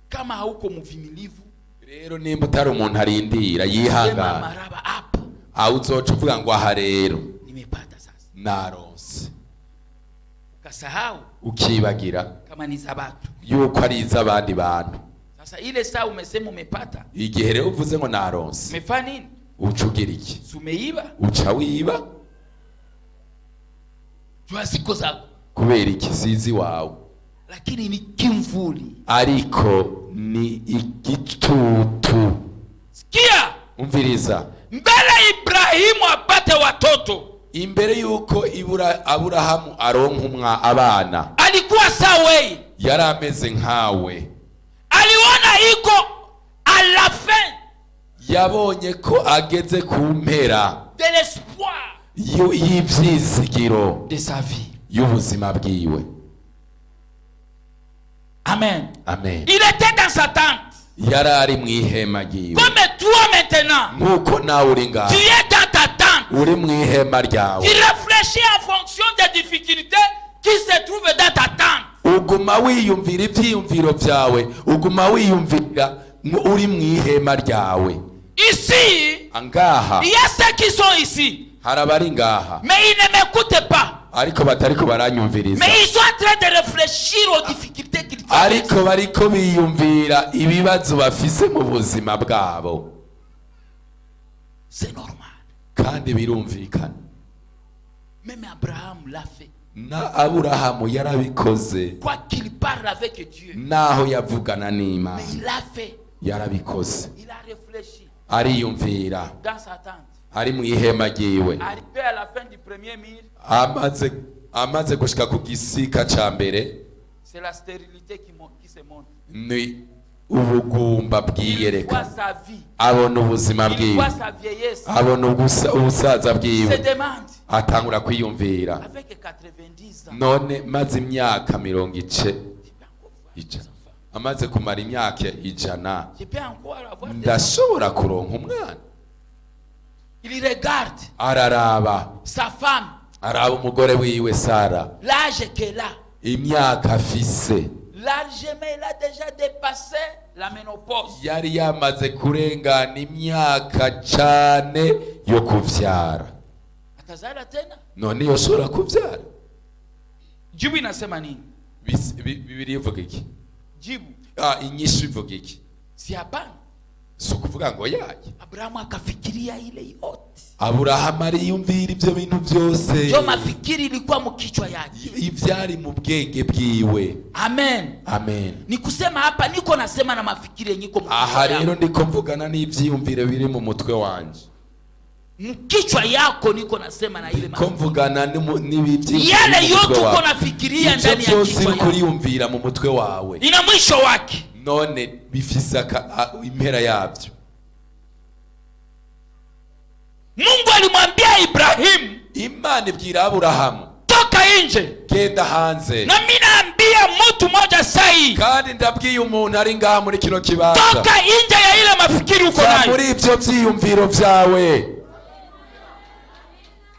Kama hauko mvumilivu, Rero nimba utari umuntu arindira, sema yihangana, maraba hapo aho uzoca uvuga ngo aha rero nimepata sasa. naronse. Ukasahau Ukibagira kama ni za batu. yuko ari iz'abandi bantu. Sasa ile saa umesema umepata, Igihe rero uvuze ngo naronse, umefanya nini? uca ugira iki? Si umeiba? Uca wiba. Jua ziko zako, Kubera iki? Sizi wawe. Lakini ni kimvuli. Ariko ni igitutu. Sikia, Umviriza, mbele Ibrahimu apate watoto imbere y'uko ibura Aburahamu aronka abana, alikuwa sawei, yari ameze nkawe. Aliona iko à la fin Yabonye ko ageze ku mpera de l'espoir y'ivyizigiro de sa vie. y'ubuzima bwiwe. Amen. Amen. Il était dans sa tente. Yari ari mu ihema ryiwe. Comme toi maintenant, Nk'uko nawe uri ngaho, tu es dans ta tente. uri mu ihema ryawe. Tu réfléchis en fonction des difficultés qui se trouvent dans ta tente. Uguma wiyumvira ibyiyumviro byawe, uguma wiyumvira uri mu ihema ryawe. Ici, Ngaha il y a ceux qui sont ici, hari abari ngaha, mais ils ne m'écoutent pas. Ariko batariko baranyumviriza. Mais ils sont en train de réfléchir aux difficultés qu'ils traversent. Ariko bariko biyumvira ibibazo bafise mu buzima bwabo. C'est normal. Kandi birumvikana. Même Abraham l'a fait. Na Aburahamu yarabikoze. Quoi qu'il parle avec Dieu. Naho yavugana n'Imana, Mais il l'a fait. yarabikoze. Il a réfléchi Ariyumvira dans sa tente. ari mu ihema ryiwe. Arrivé à la fin du premier mur, Amaze gushika ku gisika ca mbere, c'est la stérilité qui se montre. Ni ubugumba Il voit bwiyereka. sa vie. Abona ubuzima Il bwiwe, voit sa vieillesse. abona ubusaza Il se bwiwe. demande, Atangura kwiyumvira, avec 90 ans, none maze imyaka mirongo ice je peux encore voir des ijana, enfants. amaze kumara imyaka 100, Je peux encore avoir des enfants. ndashobora kuronka umwana? Il regarde Araraba sa femme, araba umugore wiwe Sara, l'âge qu'elle a. imyaka afise. Largement, il a déjà dépassé la ménopause. Yari yamaze kurengana imyaka cane yo kuvyara. Atazala tena? None yoshobora kuvyara? Jibu inasema nini? Bibiliya ivuga iki? Jibu Ah, inyishu ivuga iki? si hapana. Si ukuvuga ngo yaye. Abrahamu akafikiria ile yote. Aburahamu ariyumvira ibyo bintu byose. Ndio mafikiri ilikuwa mkichwa yake. Ivyari mu bwenge bwiwe. Amen. Amen. Ni kusema hapa niko nasema na mafikiri yenye iko Aha mkichwa rero yako. ndiko mvugana n'ivyiyumviro biri mu mutwe wanje. Mkichwa yako niko nasema na ile Ko mafikiri. mvugana n'ibyiyumviro Yale biri mu yote mutwe uko wawe. nafikiria Ivyo ndani ya byose kichwa uriko yako. uriyumvira mu mutwe wawe, Ina mwisho wake. none bifise impera yabyo. Mungu alimwambia Ibrahimu, Imana ibwira Aburahamu, toka nje. genda hanze. Na mimi naambia mtu mmoja sai, Kandi ndabwiye umuntu ari ngaha muri kino kibanza, toka nje ya ile mafikiri uko va nayo. muri ibyo byiyumviro byawe.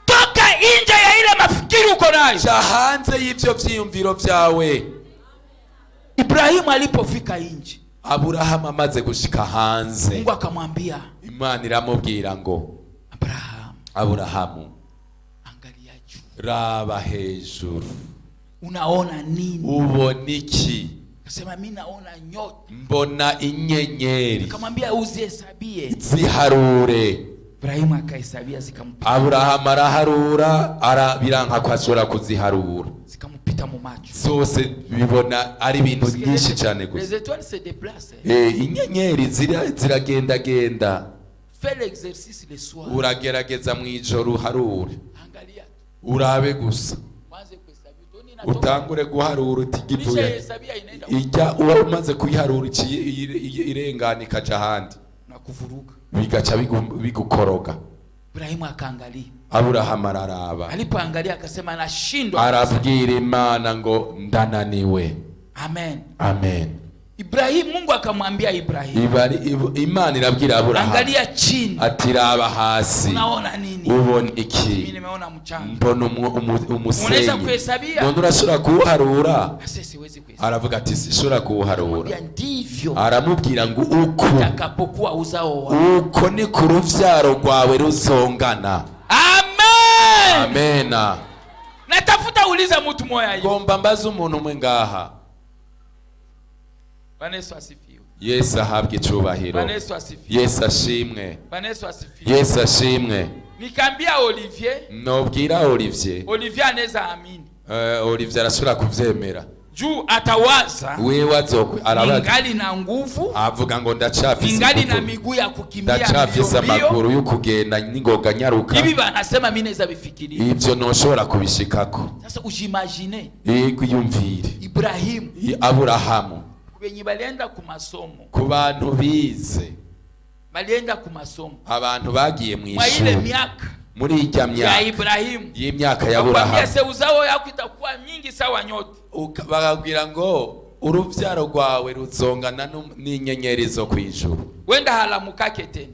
Toka nje ya ile mafikiri uko nayo. Ja hanze y'ibyo byiyumviro byawe. Ibrahimu alipofika nje, Aburahamu amaze gushika hanze, Mungu akamwambia, Imana iramubwira ngo, Abraham, Aburahamu, Raba hejuru. Unaona nini? Ubona iki? Akasema mimi naona nyota. Mbona inyenyeri. Akamwambia uzihesabie. Ziharure. Ibrahimu akahesabia zikampita, Aburahamu araharura biranka ko ashobora kuziharura. Zikampita mu macho. Zose bibona ari ibintu byinshi cyane Les gusa. étoiles se déplacent. Eh, inyenyeri ziragendagenda. Fais l'exercice le soir. Uragerageza mu ijoro uharure. Angalia tu. Urabe gusa. Uanze kuhesabia. Utaona inatoka. Utangure guharura uti givuye Ulishahesabia inaenda ijya uba umaze kuyiharura iciye irengana ikaja ahandi. Na kuvuruga. Bigaca bigukoroga. Ibrahimu akaangalia. Aburahamu araraba. Alipoangalia akasema nashindwa. Arabwira Imana ngo ndananiwe. Amen. Amen. Ibrahim, Mungu akamwambia Ibrahim, Imana irabwira Aburahamu angalia chini. ati raba hasi. Unaona nini? Ubona Mimi iki? nimeona mchanga. Mbona Unaweza umusenyi. kuhesabia? None urashobora kuwuharura? Sasa siwezi kuhesabia. Aravuga ati sinshobora kuwuharura. Akamwambia ndivyo Aramubwira ngo uku utakapokuwa uzao wako. uko ni ku ruvyaro rwawe ruzongana. Amen. Amena. Natafuta uliza mtu moya hivi. Ngomba mbaze umuntu umwe ngaha. Bwana Yesu asifiwe. Yesu ahabwe icubahiro. Bwana Yesu asifiwe. Yesu ashimwe. Bwana Yesu asifiwe. Yesu ashimwe. Nikaambia Olivier, Nobwira Olivier. Olivier anaweza amini. Olivier arashobora kuvyemera. Juu atawaza Wewe azokwe arabaza ningali na nguvu, avuga ngo ndacafise ningali na inguvu, miguu ya kukimbia ndacafise mbio mbio. amaguru yo kugenda n'ingoga nyaruka. Hivi wanasema mimi naweza vifikiria. Ivyo ntoshobora kubishikako. Sasa ujimagine Yego yumvire. Ibrahimu Aburahamu benye balienda ku masomo, ku bantu bize, balienda ku masomo abantu bagiye mu mwa ile ishuri miaka muri ijya ya myaka Ibrahimu, y'imyaka ya akwambia Aburahamu, se uzao yako itakuwa nyingi sawa nyota. Bakabwira ngo urubyaro rwawe ruzongana n'inyenyeri zo ku ijuru. Wenda halamukake tena.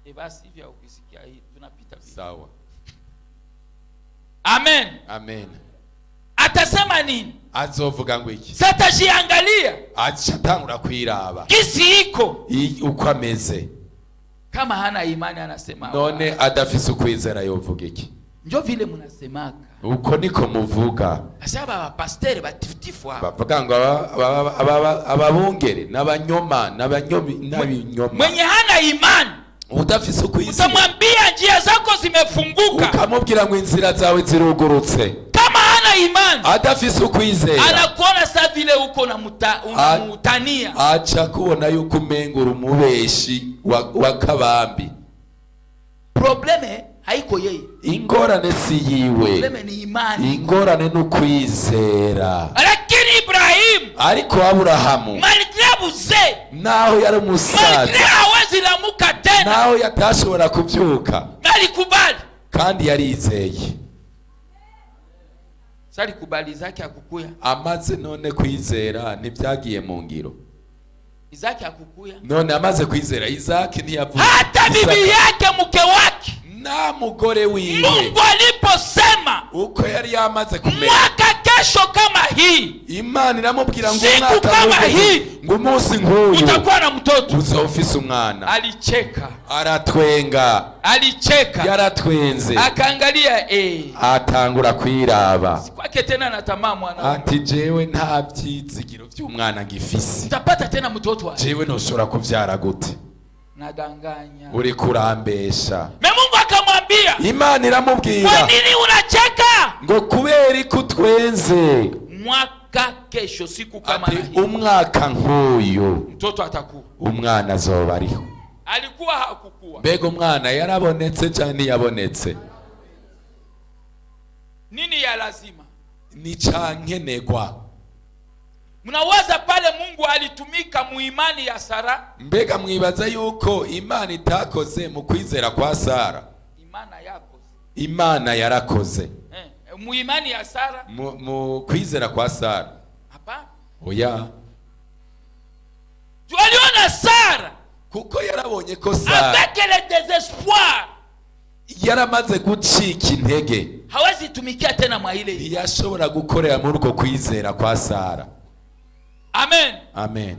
E basi hivyo ukisikia hii tunapita vile. Sawa. Amen. Amen. Atasema nini? Azovuga ngo iki? Satajiangalia Aca atangura kwiraba gisi iko uko ameze. kama hana imani, anasema None adafise ukwizera yovuga iki? njo vile munasemaka Uko niko muvuga. asa ba pasteur batifutifu hapa Bavuga ngo ababungere n'abanyoma n'abanyomi n'abinyoma. mwenye hana imani Udafise ukwizera utamwambia njia zako zimefunguka. ukamubwira ngo inzira zawe zirugurutse. Kama hana imani Adafise ukwizera anakuona saa vile uko unamutania. Aca kubona yuko umenga uri umubeshi wa kabambi. Probleme haiko yeye, Ingorane si yiwe, probleme ni imani. ingorane ni ukwizera. Lakini Ibrahimu Ariko Aburahamu malgré buzee, naho yari malgré umusaza, hawezi lamuka tena, naho yatashobora kubyuka, alikubali. kandi yarizeye. Sasa alikubali zake akukuya, Amaze none kwizera ntibyagiye mu ngiro. Isaki akukuya, None amaze kwizera Isaki ntiyavuze. hata bibi Isaka- yake mke wake. na mugore wiwe Mungu aliposema uko yari yamaze kumera, mwaka kesho kama hii Imana iramubwira ngo Siku umwaka kama nk'uyu, hii, ngo umunsi nk'uyu utakuwa na mtoto, uzoba ufise umwana. alicheka, Aratwenga. alicheka, Yaratwenze. akaangalia Atangura kwiraba kwake tena na tamaa mwana, ati jewe nta byizigiro by'umwana ngifise. utapata tena mtoto wa Jewe ntushobora kubyara gute? nadanganya. Uri kurambesha. Me Mungu akamwambia, Imana kwa iramubwira nini unacheka? ngo kubera ko utwenze, Mwaka kesho siku kama ati na hii umwaka nk'uyu mtoto atakuwa. umwana azoba ariho. Alikuwa hakukua. Mbega umwana yarabonetse cyangwa ntiyabonetse? Nini ya lazima? Ni cankenegwa. Mnawaza pale Mungu alitumika muimani ya Sara, Mbega mwibaza yuko Imana itakoze mu kwizera kwa Sara? imana yako Imana yarakoze muimani ya Sara mu kwizera kwa Sara. Hapana. Oya. Juu aliona Sara Kuko yarabonye ko Sara avec le désespoir yaramaze gucika intege, hawezi tumikia tena mwa ile. ntiyashobora gukorera muri uko kwizera kwa Sara. Amen. Amen.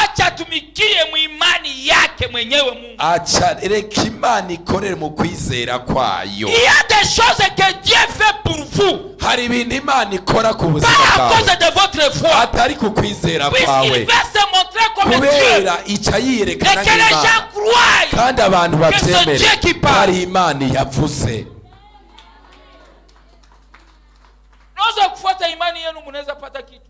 Acha atumikie muimani yake mwenyewe Mungu. Aca reka Imana ikorere mu kwizera kwayo. Il y a des choses que Dieu fait pour vous, Hari ibintu Imana ikora ku buzima pas à bwawe cause de votre foi, atari ku kwizera puisqu'il kwawe, veut se montrer comme Dieu kubera ica et yiyerekana que les nk'Imana gens croient. kandi abantu Que c'est babyemere Dieu qui parle. hari Imana yavuze. Unaweza kufuata imani yenu, mnaweza pata kitu.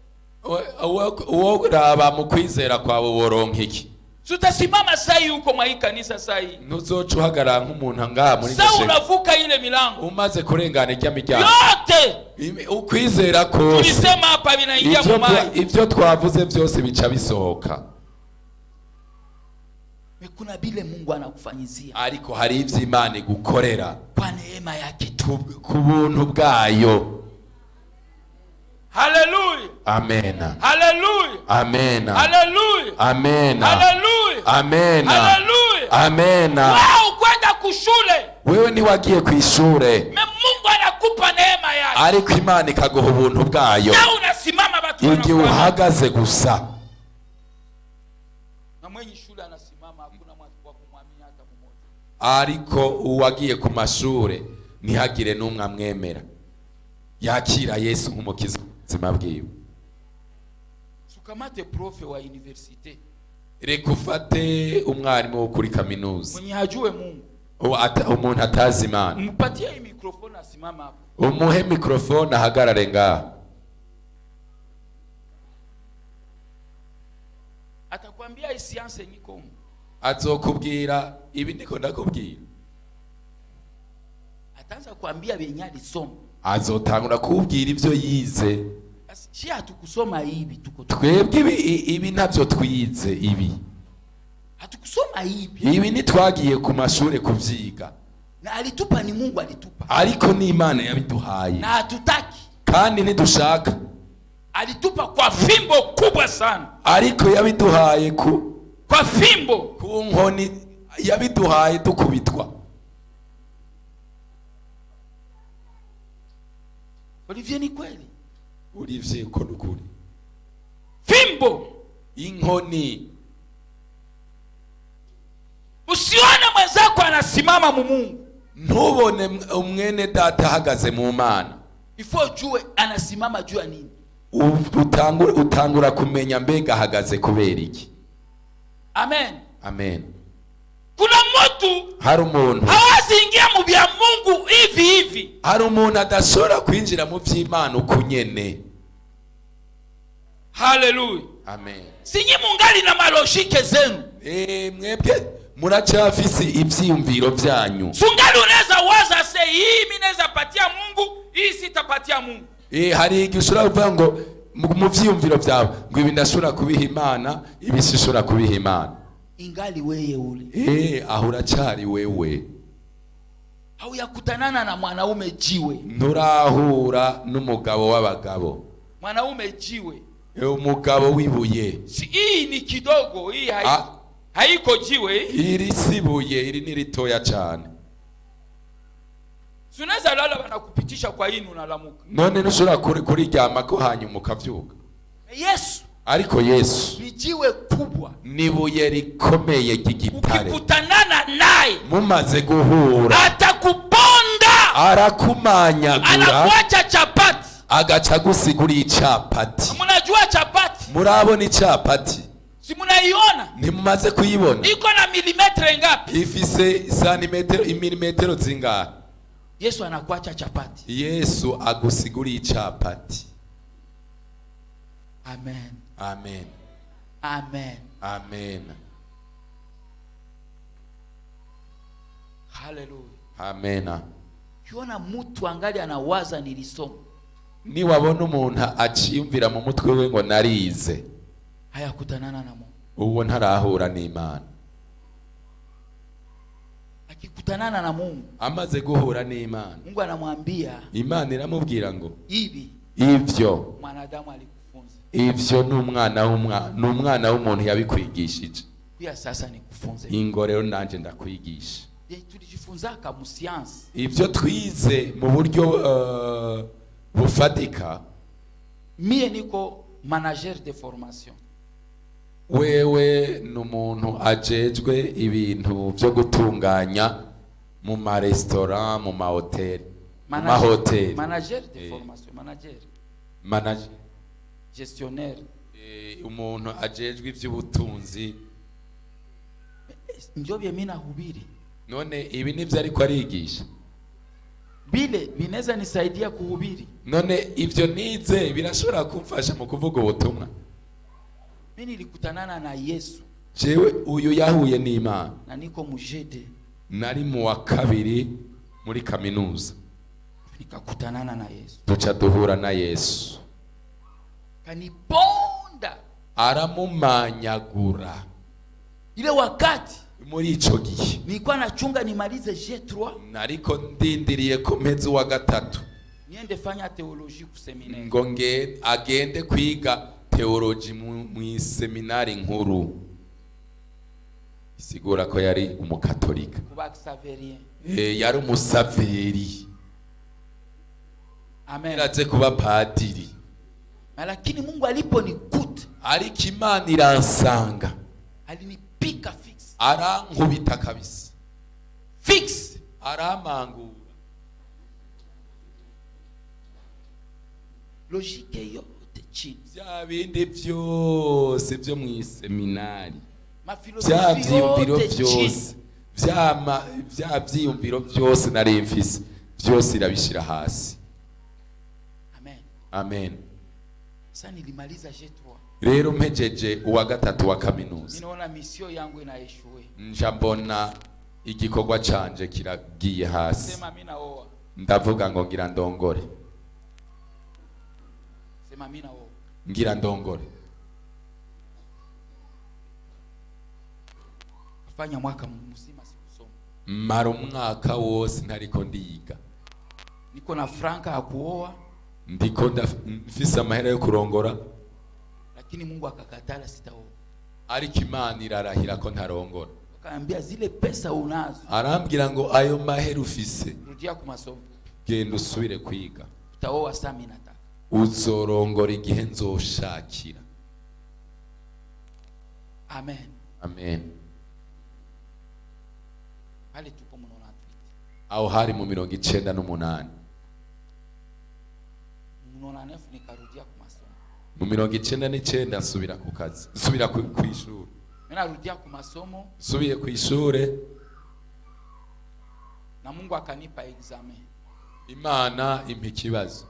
Wowe raba mu kwizera kwawe woronka iki? Tutasimama sai huko mwa hii kanisa sai, Ntuzoca uhagarara nk'umuntu ngaha muri sa gasheke unavuka ile milango umaze kurengana ijya miryango yote ukwizera kose tulisema hapa vinaingia ivyo mumai. ivyo twavuze byose bica bisohoka. Kuna bile Mungu anakufanyizia Ariko hari ivyo Imana igukorera kwa neema yake tu. ku buntu bwayo. Haleluya, Amena. haleluya, Amena. haleluya, Amena. haleluya, Amena. haleluya. Amena. Wewe ukwenda kushule, Wewe ntiwagiye ku ishure, me Mungu anakupa neema yake ariko Imana ikaguha ubuntu bwayo na unasimama, watu igihe wanakuona. uhagaze gusa. Na mwenye shule anasimama, hakuna mtu wa kumwamini hata mmoja. Ariko uwagiye ku mashure ntihagire n'umwe amwemera yakira Yesu nk'umukiza ubuzima bwiwe. Sukamate profe wa universite Reka ufate umwarimu wo kuri kaminuza mwenye hajue Mungu, umuntu atazi Imana, mpatie hii mikrofoni asimama hapo. umuhe mikorofone ahagarare ngaha. Atakwambia hii science niko humu. Azokubwira ibi ndiko ndakubwira. Ataanza kuambia wenye alisoma. Azotangura kubwira ibyo yize. Basi shi hatukusoma hivi tuko Twebwe ibi, ibi ntabyo twize ibi. Hatukusoma hivi. Ibi ntitwagiye ku mashure kubyiga. Na alitupa ni Mungu alitupa. Ariko ni Imana yabiduhaye. Na hatutaki. Kandi ntidushaka. Alitupa kwa fimbo kubwa sana. Ariko yabiduhaye ku Kwa fimbo. ku nkoni, yabiduhaye dukubitwa. Olivier, ni kweli. Olivier, ko nukuri. Fimbo. Inkoni. Usione mwenzako anasimama mu Mungu. Ntubone umwene data ahagaze mu Mana. Ifo ujue anasimama juu ya nini. Utangura kumenya mbega ahagaze kubera iki. Amen. Amen. Kuna mtu Hari umuntu hawazi ingia mu bya Mungu hivi hivi. Hari umuntu adashobora kwinjira mu by'Imana uko nyene. Haleluya. Amen. Sinyi mungali na maloshike zenu. Mwebwe muracyafise ivyiyumviro vyanyu. Sungali unaweza waza se hii mimi naweza patia Mungu, hii sitapatia Mungu. Hari igihe ushobora kuvuga ngo mu vyiyumviro vyawe ngo ibi ndashobora kubiha Imana, ibi sishobora kubiha Imana. Ingali weye ule. Aho uracyari wewe. Hauyakutanana na mwanaume jiwe. Nturahura n'umugabo w'abagabo. Mwanaume jiwe. Umugabo w'ibuye. Si, hii ni kidogo, hii haiko jiwe hii. Iri si ibuye, iri ni ritoya cyane. Si unaweza lala wanakupitisha kwa hii unalamuka. None ntushobora kuriryamako hanyuma ukavyuka. Yesu Ariko Yesu ni jiwe kubwa. ni ibuye rikomeye ry'igitare. Ukikutanana naye Mumaze guhura atakuponda, arakumanyagura, anakuacha chapati. agaca agusigura icapati. Mnajua chapati? Murabona icapati? Si mnaiona? Ntimumaze kuyibona? Iko na milimetre ngapi? Ifise santimetero, imilimetero zingahe? Yesu anakuacha chapati. Yesu agusigura icapati. Amen. Amen. Amen. Amen. Haleluya. Amena. Ukiona mtu angali anawaza nilisoma, Niwabona umuntu aciyumvira mu mutwe we ngo narize, hayakutanana na Mungu. uwo ntarahura n'Imana. Akikutanana na Mungu, Amaze guhura n'Imana, Mungu anamwambia Imana iramubwira ngo hivi ivyo mwanadamu alikufunza, ivyo n'umwana w'umuntu yabikwigishije, pia sasa nikufunze. ingo rero nanje ndakwigisha. Tulijifunzaka mu science. Ivyo twize mu buryo bufatika. Mie niko manager de formation. Wewe ni umuntu ajejwe ibintu byo gutunganya mu maresitora, mu mahoteli, mu mahoteli. Manager de Eh. formation, manager, Manager. Gestionnaire. Umuntu ajejwe iby'ubutunzi. Ndio vye mimi nahubiri. None ibi nibyo ariko arigisha? Bile vinaweza nisaidia kuhubiri? None ibyo nize birashobora kumfasha mu kuvuga ubutumwa? Mimi nilikutanana na Yesu Jewe uyu yahuye n'Imana na niko mu G2. Nari mu wa kabiri muri kaminuza. Nikakutanana na Yesu. Duca duhura na Yesu. Kaniponda. Aramumanyagura. Ile wakati Muri ico gihe nilikuwa nachunga nimalize G3 nariko ndindiriye ko mpeze uwa gatatu niende fanya théologie ku séminaire. Ngo nge agende kwiga théologie mu seminari nkuru, isigura ko yari umukatolika. Kuba Xavérien. Yari umusaveri. Amen. Yaraze kuba padiri. Lakini Mungu aliponikuta, Ariko Imana iransanga, alinipika fixe. Arankubita kabisa. Fixe. Aramangura. Logique yote chini. Bya bindi byose byo mu iseminari, bya Maphilosophie vyiyumviro yote chini. byose, bya vyiyumviro byose nari mfise byose irabishyira hasi. Amen. Amen. Sasa nilimaliza G3. Rero mpejeje uwa gatatu wa kaminuza, Mimi naona mission yangu inaéchoué. nja mbona igikorwa canje kiragiye hasi. Sema mimi naoa. Ndavuga ngo ngira ndongore. Sema mimi naoa. Ngira ndongore. Fanya mwaka mzima sikusoma. Mara umwaka wose ntariko ndiga. Niko na franka ya kuoa, Ndiko mfise amahera yo kurongora, lakini Mungu akakatala sitaoa. Ariko Imana irarahira ko ntarongora. Akaambia zile pesa unazo, Arambwira ngo ayo mahera ufise, rudia kwa masomo. Genda usubire kwiga. Utaoa saa mimi nataka. Uzorongora igihe nzoshakira. Amen. Amen. Pale tupo mu 98. Aho hari mu 98. Mu 99 nikarudia kwa masomo. Mu 99 nsubira ku kazi, nsubira ku ishuri. Mimi narudia kwa masomo Nsubiye ku ishure, na Mungu akanipa examen. Imana impa ikibazo.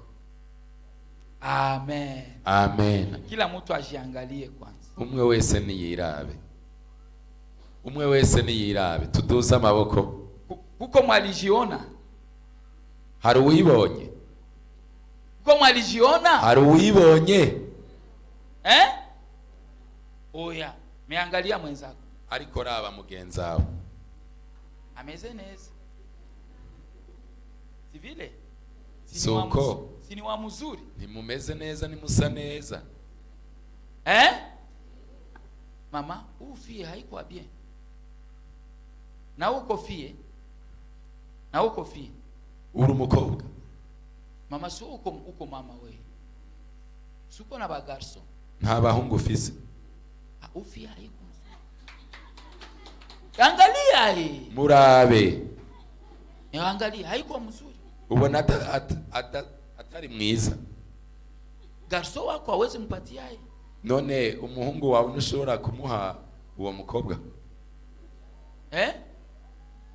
Amen. Amen. Kila mtu ajiangalie kwanza. Umwe wese niyirabe, umwe wese niyirabe, tuduze amaboko. Kuko mwalijiona? Hari uwibonye? Kuko mwalijiona? Hari uwibonye? Eh? Oya, meangalia mwenzako. Ariko raba mugenzi wawe. Ameze neza. Si vile? Si ni wa Soko. Si ni wa mzuri? Ntimumeze neza? Nimusa neza? Eh? Mama, ufie haikuwa bien. Na uko fie. Na uko fie. Uri umukobwa. Mama, si uko mama we. Si uko na bagarçon. Nta bahungu ufise? Ah, ufie haiko mzuri. Angalia hii. Murabe. Angalia haiko mzuri. Ubona atari mwiza? Garçon wako hawezi mpatia yeye. None umuhungu wawe ntushobora kumuha uwo mukobwa? Eh?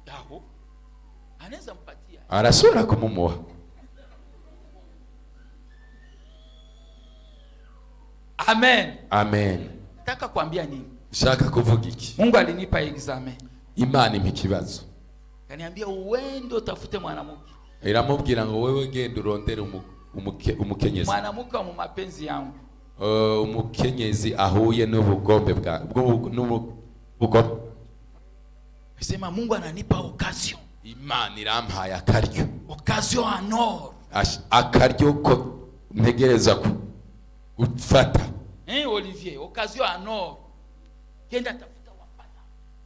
Yaho. Anaweza mpatia. Arashobora kumumuha. Amen. Amen. Nataka kuambia nini? Shaka kuvuga iki? Mungu alinipa examen. Imana impa ikibazo. Kaniambia uende utafute mwanamke. Iramubwira ngo wewe genda urondere umukenyezi. Mwanamke wa mu mapenzi yangu. Umukenyezi ahuye n'ubugombe bwa n'ubugombe. Sema Mungu ananipa occasion. Imana irampaye akaryo. Occasion en or. Akaryo ko ntegereza gufata. Eh, Olivier, occasion en or. Kenda tafuta wapata.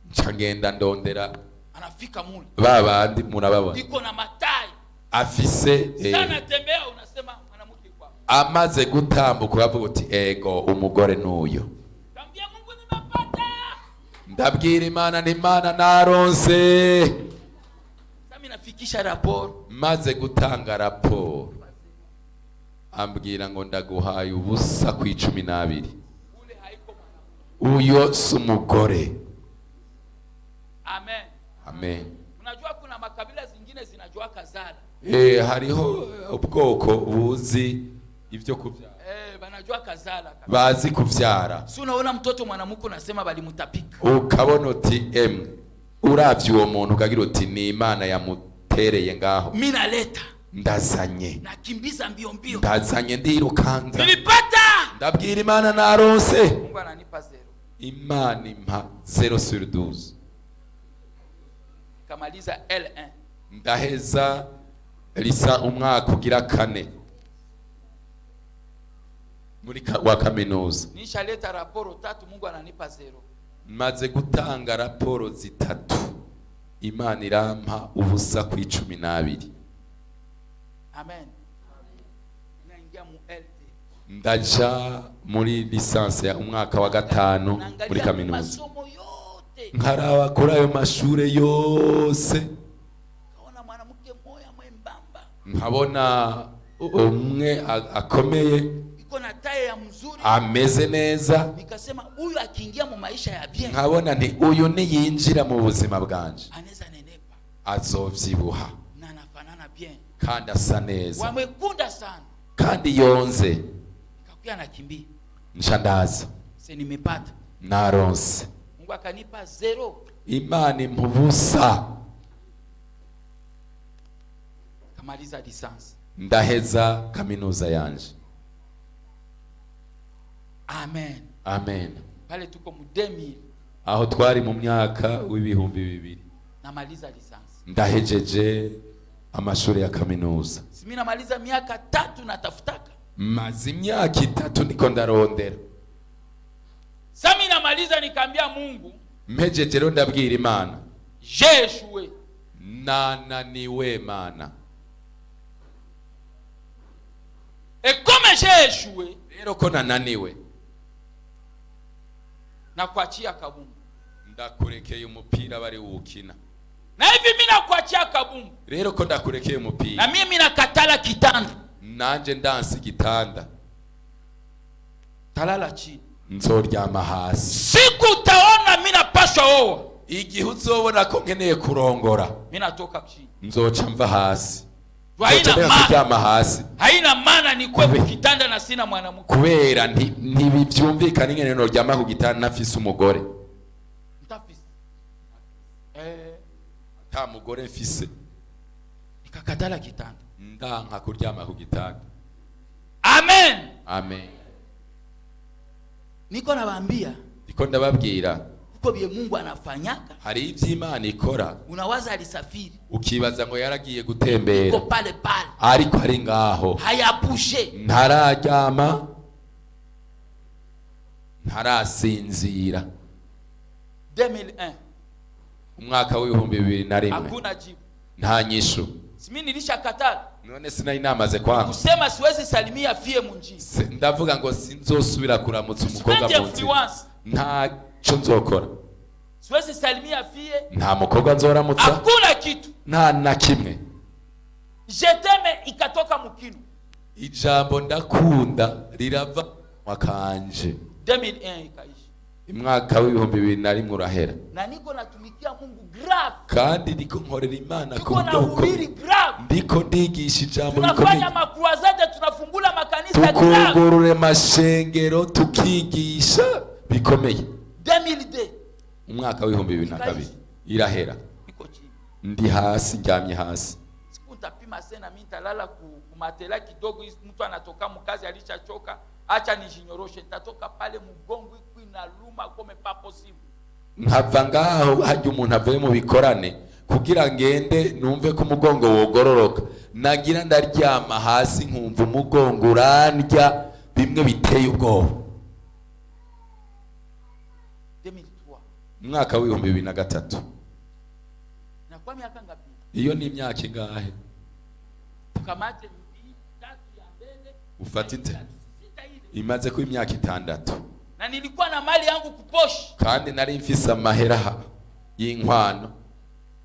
Nca ngenda ndondera Anafika mule. ba bandi murababona. Iko na matai. Afise Sana tembea unasema mwanamke kwa. Amaze gutambuka uravuga uti ego, umugore n'uyu. Kambia Mungu nimeona. Ndabwira Imana nti Imana naronse. Sasa mimi nafikisha rapport. Maze gutanga raporo ambwira ngo ndaguhaye ubusa ku 12. Ule haiko mwanamke. Uyo si umugore. Amen. Amen. Unajua kuna makabila zingine zinajua kazala. Hariho ubwoko buzi ibyo kubyara. Banajua kazala. Bazi kubyara. Si unaona mtoto mwanamke unasema balimutapika. Ukabona uti emwe uravye uwo muntu ukagira uti ni Imana yamutereye ngaho. Mimi naleta. Ndazanye. Nakimbiza mbio mbio. Ndazanye ndirukanza. Nilipata. Ndabwira Imana naronse. Mungu ananipa zero. Imana impa 0 sur 12. Kamaliza L1. Ndaheza risa umwaka ugira kane muri wa kaminuza. Nishaleta raporo tatu, Mungu ananipa zero. Maze gutanga raporo zitatu Imana irampa ubusa ku 12. Amen. Naingia mu LT. Ndaja muri lisansi ya umwaka wa gatanu muri Naangalia kaminuza. masomo yote. Nkaraba kuri ayo mashure yose. Kaona mwanamke mmoja mwembamba. Nkabona umwe akomeye. Iko na taye ya mzuri. Ameze neza. Nikasema huyu akiingia mu maisha ya bien. Nkabona nti uyu niyinjira mu buzima bwanje Anaweza nenepa. azovyibuha. Na anafanana bien. Kandi asa neza. Wamekunda sana. Kandi yonze. Nikakuya nakimbia. Nca ndaza. Se nimepata. Naronse. Mungu akanipa zero. Imana impa ubusa. Kamaliza licence. Ndaheza kaminuza yanje. Amen. Amen. Pale tuko mu 2000. Aho twari mu myaka w'ibihumbi 2000. Namaliza licence. Ndahejeje amashuri ya kaminuza. Si mimi namaliza miaka 3 natafutaka. Maze imyaka 3 niko ndarondera. Sasa mimi namaliza nikaambia Mungu, Mpejeje rero ndabwira Imana. J'ai échoué. Nananiwe Mana. Et comme j'ai échoué, Rero ko nananiwe, nakuachia kabumbu. Ndakurekeye umupira bari wukina. Na hivi mimi nakuachia kabumbu. Rero ko ndakurekeye umupira. Na mimi nakatala kitanda. Nanje ndansi igitanda. Talala chini. Nzoryama hasi. Siku utaona mimi napaswa oa. Igihe uzobona ko nkeneye kurongora, Mimi natoka chini. nzoca mva hasi. Haina Nzoca maana. kuryama hasi. Haina maana nikwe ku kitanda na sina mwanamke. Kubera ntibivyumvikana ingene noryama ku gitanda nafise umugore. Ntafise. Ata mugore mfise. Nikakatala kitanda. Ndanka kuryama ku gitanda. Amen. Amen. Niko nawaambia Ndiko ndababwira kuko bie Mungu anafanyaka. Hari ivy'Imana ikora. Unawaza alisafiri. Ukibaza ngo yaragiye gutembera. Iko pale pale. Ariko ari ngaho. Hayabushe. Ntararyama. Ntarasinzira. 2001. Umwaka w'ibihumbi bibiri na rimwe. Hakuna jibu. Nta nyishu. Si mimi nilishakatala. None sinari namaze kwanga. Kusema siwezi salimia fie munjini. Ndavuga ngo sinzosubira kuramutsa umukobwa Sipendi mu nzira. influence. Ntaco nzokora. Siwezi salimia fie. Nta mukobwa nzoramutsa. Hakuna kitu. Nta na kimwe. Je t'aime ikatoka mukino. Ijambo ndakunda rirava mwakanje. 2001 ikaisha. Umwaka w'ibihumbi bibiri na rimwe urahera. Na niko natumikia Mungu grave. Kandi ndiko nkorera Imana ku Niko buryo nahubiri bukomeye. grave. Ndiko ndigisha ijambo Tunafanya rikomeye. makruazade, tunafungula makanisa grave. Tukugurure mashengero tukigisha bikomeye. 2002. Umwaka w'ibihumbi bibiri na kabiri irahera. Niko chini. Ndi hasi, ndyamye hasi. Siku nitapima sena, mimi nitalala kumatela kidogo, mtu anatoka mkazi alishachoka, acha nijinyoroshe, nitatoka pale mgongo iko inaluma comme pas possible. Nkava ngaho hajya umuntu avuye mu bikorane kugira ngende numve ko umugongo wogororoka, nagira ndaryama hasi nkumva umugongo urandya bimwe biteye ubwoba. 2003. Umwaka w'ibihumbi bibiri na gatatu. Inakuwa miaka ngapi? Iyo ni imyaka ingahe? Ukamate mbili, tatu ya mbele. Ufatite. Tatu, sita ile. Imaze kuba imyaka 6. Na nilikuwa na mali yangu ku poche. Kandi nari mfise amahera y'inkwano.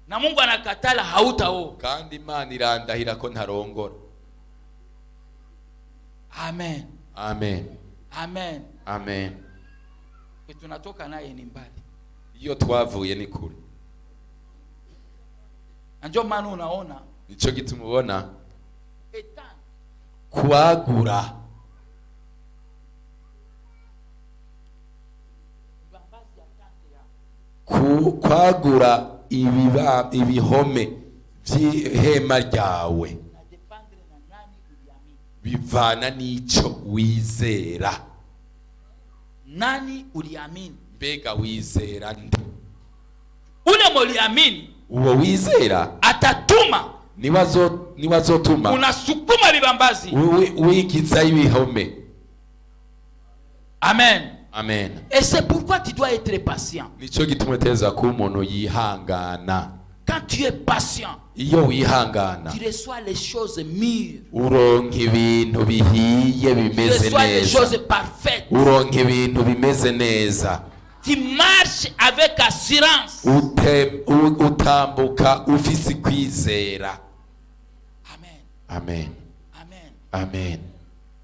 Na Mungu anakatala hautaoa. Kandi Imana irandahira ko ntarongora. Amen. Amen. Amen. Amen. Kwe tunatoka naye ni mbali. Iyo twavuye ni kure. Na ndio maana unaona Nico gituma ubona étendre kwagura ibambazi ya tente yako. Kwagura ibihome vy'ihema ryawe Na dépendre na nani uliamini. bivana n'ico wizera. Nani uliamini? Mbega wizera nde? Ule muliamini Uwo wizera atatuma niwe azotuma unasukuma vibambazi. Wigizayo ibihome. Amen. Amen. Et c'est pourquoi tu dois être patient. Nico gituma utegerezwa kuba umuntu yihangana. Quand tu es patient, Iyo wihangana, tu reçois les choses mûres. uronka ibintu bihiye Tu bimeze reçois les neza. choses parfaites. Uronka ibintu bimeze neza. Tu marches avec assurance. Utambuka ufise kwizera. Amen. Amen. Amen. Amen.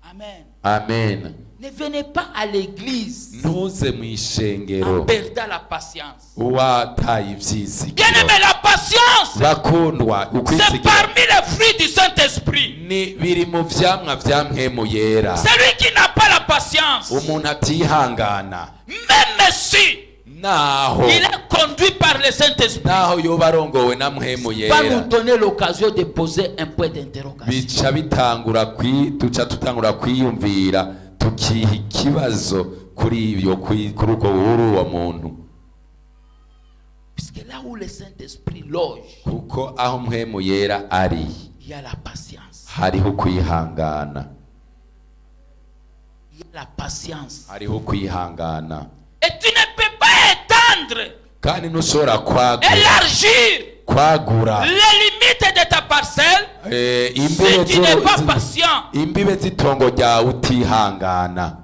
Amen. Amen. Ne venez pas à l'église Ntuze mu ishengero en perdant la patience. wataye ivyizigiro. Bien-aimé, la patience, Bakundwa, c'est ukwizigira parmi les fruits du Saint-Esprit. ni biri mu vyamwa vya Mpwemu Yera. Celui qui n'a pas la patience, Umuntu atihangana, même si naho il est conduit par le Saint-Esprit, naho yoba arongowe na Mpwemu va nous Yera, donner l'occasion de poser un point d'interrogation. Bica bitangura kwi duca tutangura kwiyumvira tukiha ikibazo kuri ibyo kuri ubwo kuri uwo muntu. Puisque là où le Saint-Esprit loge, Kuko aho Mpwemu Yera ari, il y a la patience. hariho kwihangana. Il y a la patience. Hariho kwihangana. Et tu ne peux pas étendre, Kandi ntushobora kwagura élargir kwagura les limites de ta parcelle si imbibe tu n'es pas patient. Imbibe z'itongo ryawe utihangana.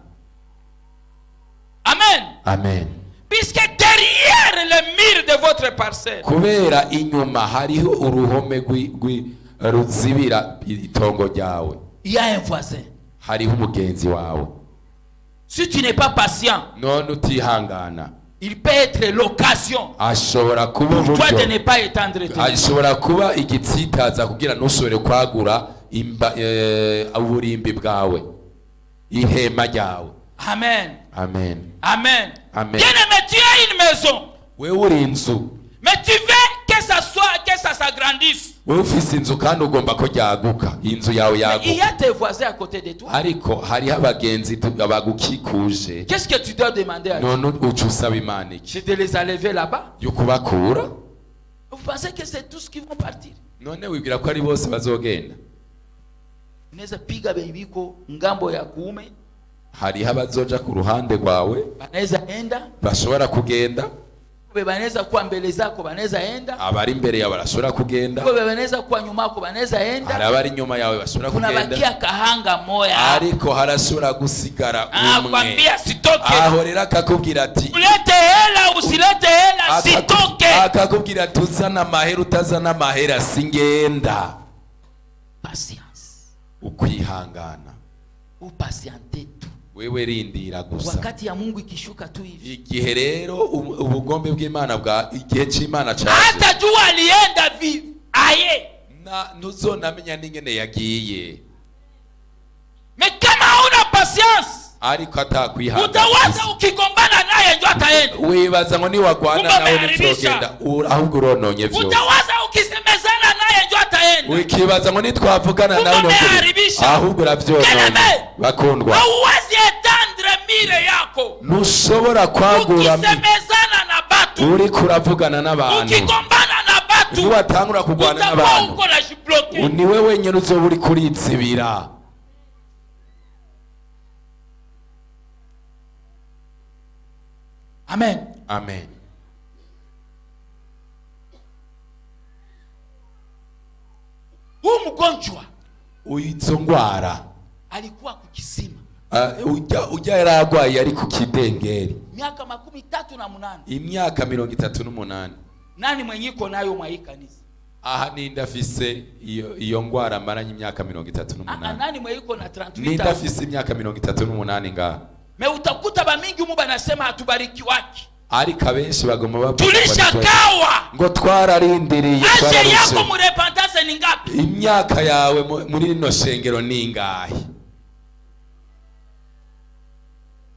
Amen. Amen. Puisque derrière le mur de votre parcelle, Kubera inyuma hariho uruhome ruzibira itongo ryawe, il y a un voisin. Hariho umugenzi wawe. Si tu n'es pas patient, None utihangana, il peut être l'occasion ashobora kuba pour toi de uburyo ne pas étendre tes ashobora kuba igitsitaza kugira ntushobore kwagura uburimbi bwawe, ihema ryawe. Amen. Amen. Amen. Amen. Bien-aimé, tu as une maison, Wewe uri inzu, mais tu veux que ça soit, que ça s'agrandisse. Wewe ufise inzu kandi ugomba ko ryaguka inzu yawe Mais il y yaguka. a tes voisins à côté de toi. Ariko hariho abagenzi bagukikuje. Qu'est-ce que tu dois demander à Dieu? None uca usaba Imana iki? C'est de les enlever là-bas. Yo kubakura. Vous pensez que c'est tous qui vont partir? None wibwira ko ari bose bazogenda? Unaweza piga bebiko ngambo ya kuume, Hariho abazoja ku ruhande rwawe, banaweza enda, bashobora kugenda, be banaweza kuwa mbele zako, banaweza enda, abari imbere yawe barashobora kugenda, be banaweza kuwa nyuma yako, banaweza hari enda. abari inyuma yawe bashobora kugenda, Kunabakia kahanga moya. ariko harashobora gusigara Ah, umwe. kwambia sitoke. Aho rero akakubwira ati Ulete hela usilete hela sitoke. Akakubwira ati uzana amahera utazana amahera singenda. Patience. Ukwihangana. Upatiente tu. Wewe rindira gusa. Wakati ya Mungu ikishuka tu hivi. Igihe rero ubugombe bw'Imana bwa igihe c'Imana caje, Hata jua alienda vi aye. Na ntuzonamenya n'ingene yagiye. Mais kama hauna patience, Ariko atakwihangana, utawaza ukigombana naye ndio ataenda. wibaza ngo niwagwana Kumbe nawe ameharibisha. ntivyogenda, ahubwo urononye vyose. Utawaza ukisemezana naye ndio ataenda. Ukibaza ngo nitwavugana Kumbe nawe ntivyogenda, ameharibisha. ahubwo uravyononye. Bien-aimé, Bakundwa, hauwezi étendre mur yako ntushobora kwagura ukisemezana na batu, uriko uravugana n'abantu. ukigombana na batu, Niwatangura kurwana utakuwa n'abantu, uko na jibloquer. niwe wenyine uzoba uriko uritsibira. Amen. Amen. Huu mgonjwa Izo ngwara alikuwa kukisima. Ah, ujya yari agwaye ari ku kidengeri Miaka 38. Imyaka 38. Nani mwenye iko nayo mwa hii kanisa? Aha ninde afise iyo ngwara amaranye imyaka mirongo itatu Ah, ah, n'umunani nani mwenye iko na 38 Ninde ans? afise imyaka 38 ngaha? Mais utakuta bamingi humu banasema hatubarikiwaki. Ariko abenshi bagoma bavuga ngo Tulishakawa. Ngo twararindiriye Âge twararushe. yako mu repentance ni ngapi? Imyaka yawe muri rino shengero ni ingahe?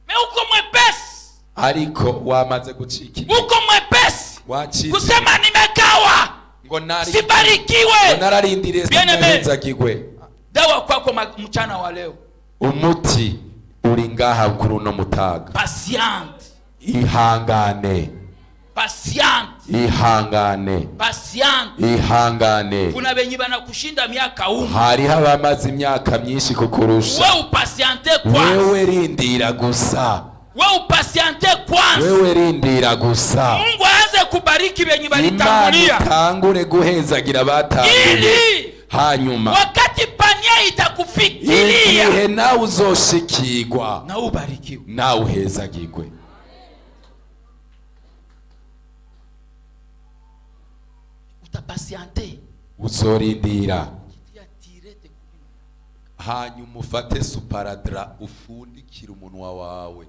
Mais uko mwepesi. Ariko wamaze gucika intege. Uko mwepesi. Wacitse Kusema nimekawa. Ngo nari Sibarikiwe. Ngo nararindiriye Bien aimé. sinahezagirwe. Dawa kwako mchana wa leo. Umuti uri ngaha kuri uno mutaga. Patiente. Ihangane. Patiente. Ihangane. Patiente. Ihangane. Kuna benye banakushinda miaka umu. Hariho abamaze imyaka myinshi kukurusha. Wewe upatiente kwanza. Wewe rindira gusa. Wewe upatiente kwanza. Wewe rindira gusa. Mungu aanze kubariki benye Imana balitangulia. itangure guhezagira abatanguye. Ili Hanyuma wakati pania itakufikiria igihe nawe uzoshikirwa na ubarikiwe. Nawe uhezagirwe. Utapatiente. Uzorindira. Kitia tirete. Hanyuma ufate sparadrap ufundikire umunwa wawe.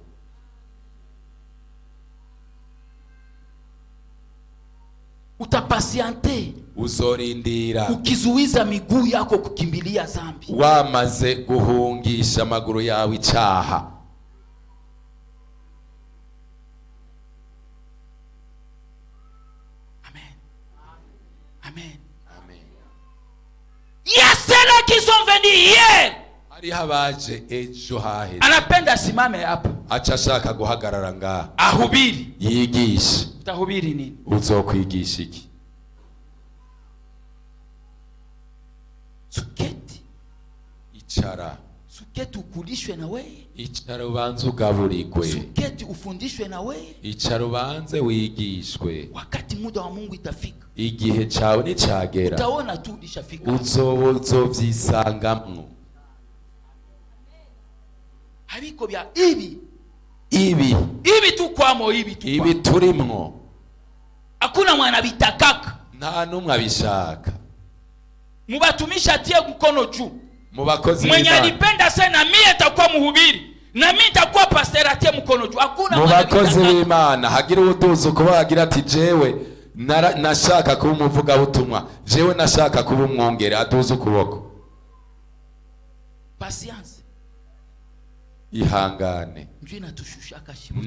Utapatiente. Uzorindira. Ukizuiza miguu yako kukimbilia zambi. Wamaze guhungisha amaguru yawe icaha. Amen. Amen. Amen. Il y a ceux-là qui sont venus hier. Hariho abaje ejo haheze. Anapenda asimame hapa. Aca ashaka guhagarara ngaha. Ahubiri. Yigishe. Utahubiri nini? Uzokwigisha iki? Suketi. Icara. Suketi ukulishwe na wewe. Icara ubanze ugaburigwe. Suketi ufundishwe na wewe. Icara ubanze wigishwe. Wakati muda wa Mungu itafika. Igihe cawe nicagera. Utaona tu ulishafika. Uzoba uzovyisangamwo. Habiko bya ibi. Ibi. Ibi tu kwamo ibi tu. Ibi turimwo. Hakuna mwana bitakaka. Nta numwe abishaka. Mubatumisha atie mkono juu. Mu bakozi Mwenye b'Imana. alipenda sana mie nitakuwa mhubiri. Na mimi nitakuwa pastor atie mkono juu. Hakuna Mu mwana bakozi bitakaka. b'Imana hagira uwuduza ukuba agira ati jewe nashaka kuba umuvugabutumwa, jewe nashaka kuba umwungere, aduze ukuboko. Patience. Ihangane. Njoo inatushusha kashimu.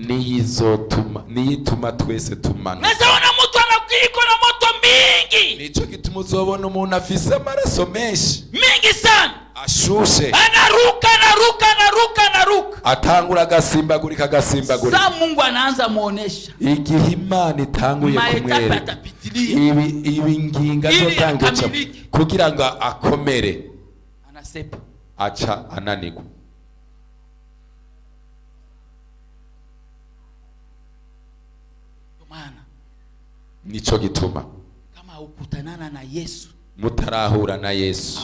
Niyituma twese tumanuka. Nazaona mtu anakuiko na moto mingi. Nico gituma uzobona umuntu afise amaraso menshi. Mingi sana. Ashushe. Anaruka, anaruka, anaruka, anaruka. Atangura agasimbagurika, agasimbagurika. Sa Mungu anaanza muonesha. Igihe Imana itanguye Maetape kumwereka. atapitilia. Ibi nginga Ili azotanguye akamiliki. kugira ngo akomere. Anasepa. Aca ananirwa. Ndio maana Nico gituma kama ukutanana na Yesu mutarahura na Yesu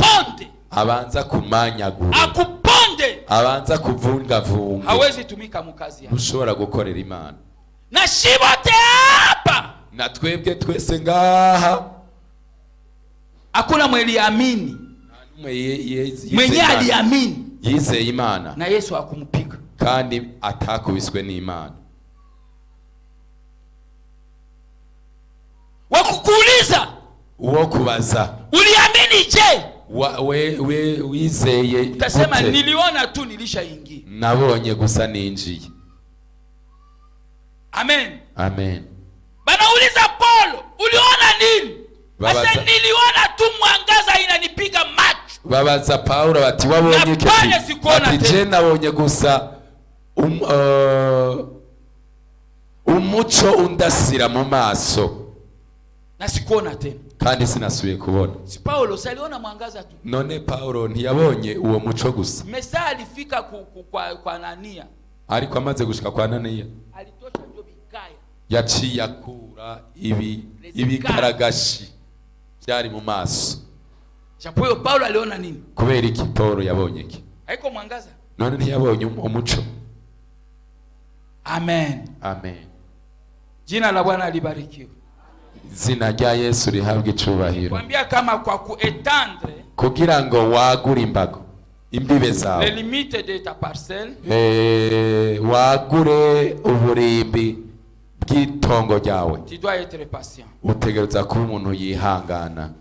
akuponde, abanza kumanyagura, akuponde, abanza kuvungavunga, hawezi tumika mukazi yako. ntushobora gukorera Imana. Na shibote hapa Na twebwe twese ngaha hakuna mweliamini, Mwe yizeye mwenye Imana. aliamini Yizeye Imana na Yesu hakumupiga. Kandi atakubiswe n'Imana. Wakukuuliza Uwo kubaza uliamini je? We wizeye Utasema gute? niliona tu nilishaingia. Nabonye gusa ninjiye. Amen. Amen. Banauliza Paulo, uliona nini? Babaza- Asa niliona tu mwangaza inanipiga macho. Babaza Paulo bati wabonye Na iki? pale sikuona Ati tena. je nabonye gusa umuco undasira mu maso. Na sikuona tena. Kandi sinasubiye kubona. Si Paulo si aliona mwangaza tu. None Paulo ntiyabonye uwo muco gusa. Mesa alifika kwa Anania. Ariko amaze gushika kwa Anania Alitosha ndio bikaya. yaciye akura ibikaragashi byari mu maso. Japo huyo Paulo aliona nini? Kubera iki Paulo yabonye iki? Haiko mwangaza. None ntiyabonye umuco? Amen. Amen. Jina la Bwana libarikiwe. Izina rya Yesu rihabwe icubahiro. Kwambia kama kwa kuétendre Kugira ngo wagure imbago, imbibe zawe, les limites de ta parcelle, wagure uburimbi bw'itongo ryawe, tu dois être patient. Utegereza kuba umuntu yihangana.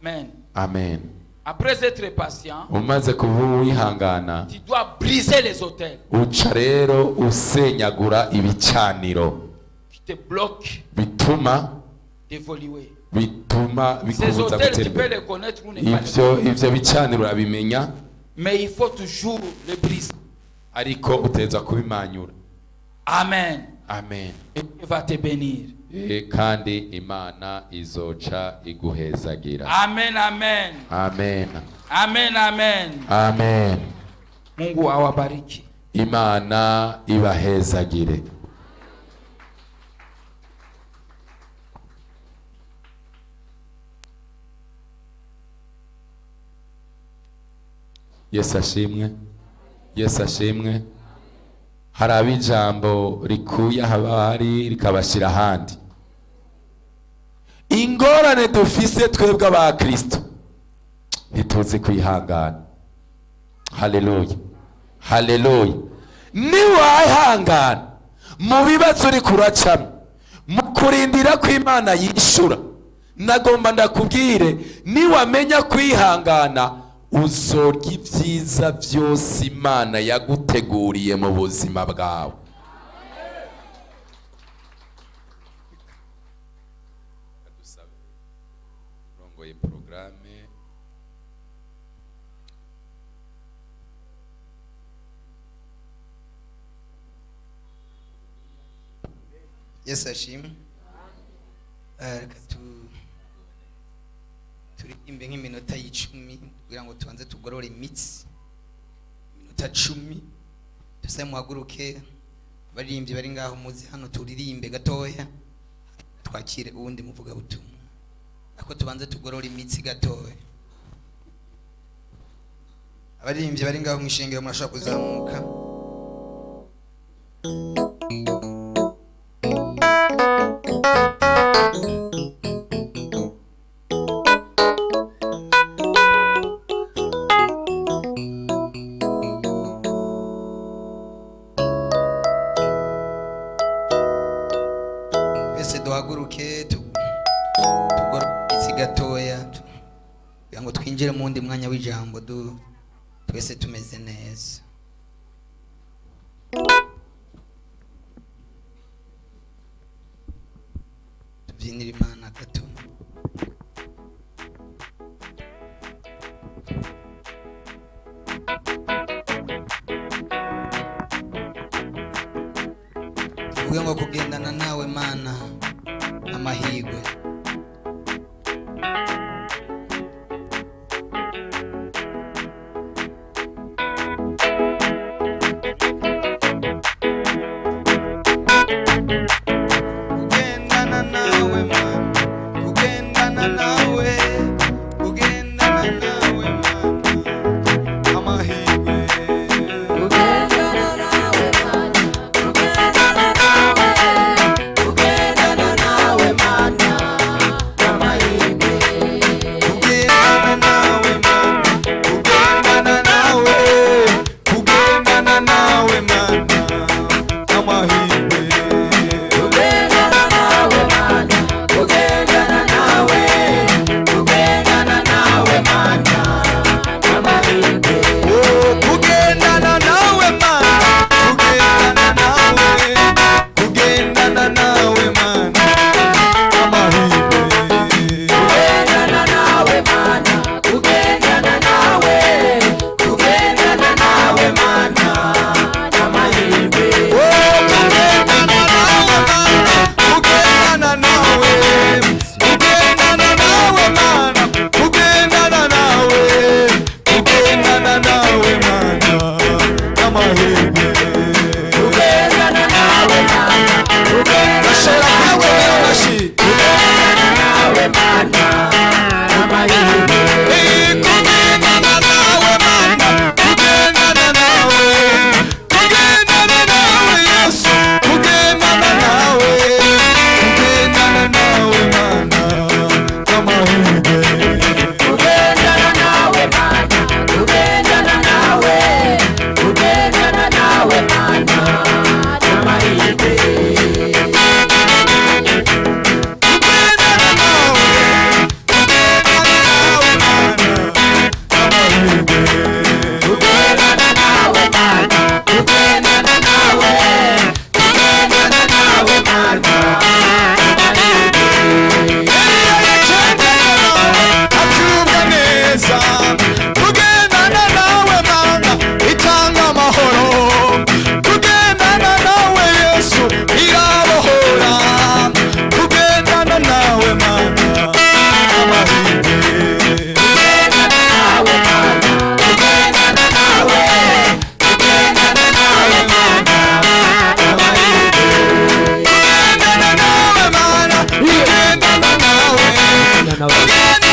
Amen. Amen. Après être patient, Umaze kuba uwihangana, tu dois briser les autels uca rero usenyagura ibicaniro qui te bloquent bituma d'évoluer. Bituma Ces bikubuza autels, gutera tu peux imbere. les connaître ou ne pas les Ivyo ivyo bicaniro urabimenya, Mais il faut toujours les briser. Ariko utegerezwa kubimanyura. Amen. Amen. Et Dieu va te bénir. Kandi Imana izoca iguhezagira. Amen, amen. Amen. Amen, amen. Amen. Mungu awabariki. Imana ibahezagire. Yesu ashimwe, Yesu ashimwe. Hari ab'ijambo rikuye haba hari rikabashyira ahandi. Ingorane dufise twebwe abakristo, ntituzi kwihangana. Haleluya, haleluya. Niwahangana mu bibazo uri kuracamo, mu kurindira ko Imana yishura, nagomba ndakubwire, niwamenya kwihangana, uzorya ibyiza byose Imana yaguteguriye mu buzima bwawe. Dusabe urongoye porogaramu. Yesu ashimwe. Reka turirimbe nk'iminota y'icumi kugira ngo tubanze tugorore imitsi, iminota 10. Dusabe muhaguruke, abaririmbyi bari ngaho muzi hano, turirimbe gatoya, twakire uwundi muvugabutumwa, ariko tubanze tugorore imitsi gatoya. Abaririmbyi bari ngaho mu ishengero murashobora kuzamuka. Twese duhaguruke, tugorore imitsi gatoya, kugira ngo twinjire mu wundi mwanya w'ijambo twese tumeze neza. Tubyinire Imana gato. Tuvuge ngo kugendana nawe Mana amahirwe. Kugendana nawe Mana, kugendana nawe, kugendana nawe Mana amahirwe. Kugendana nawe Mana, kugendana nawe, n'abarundi.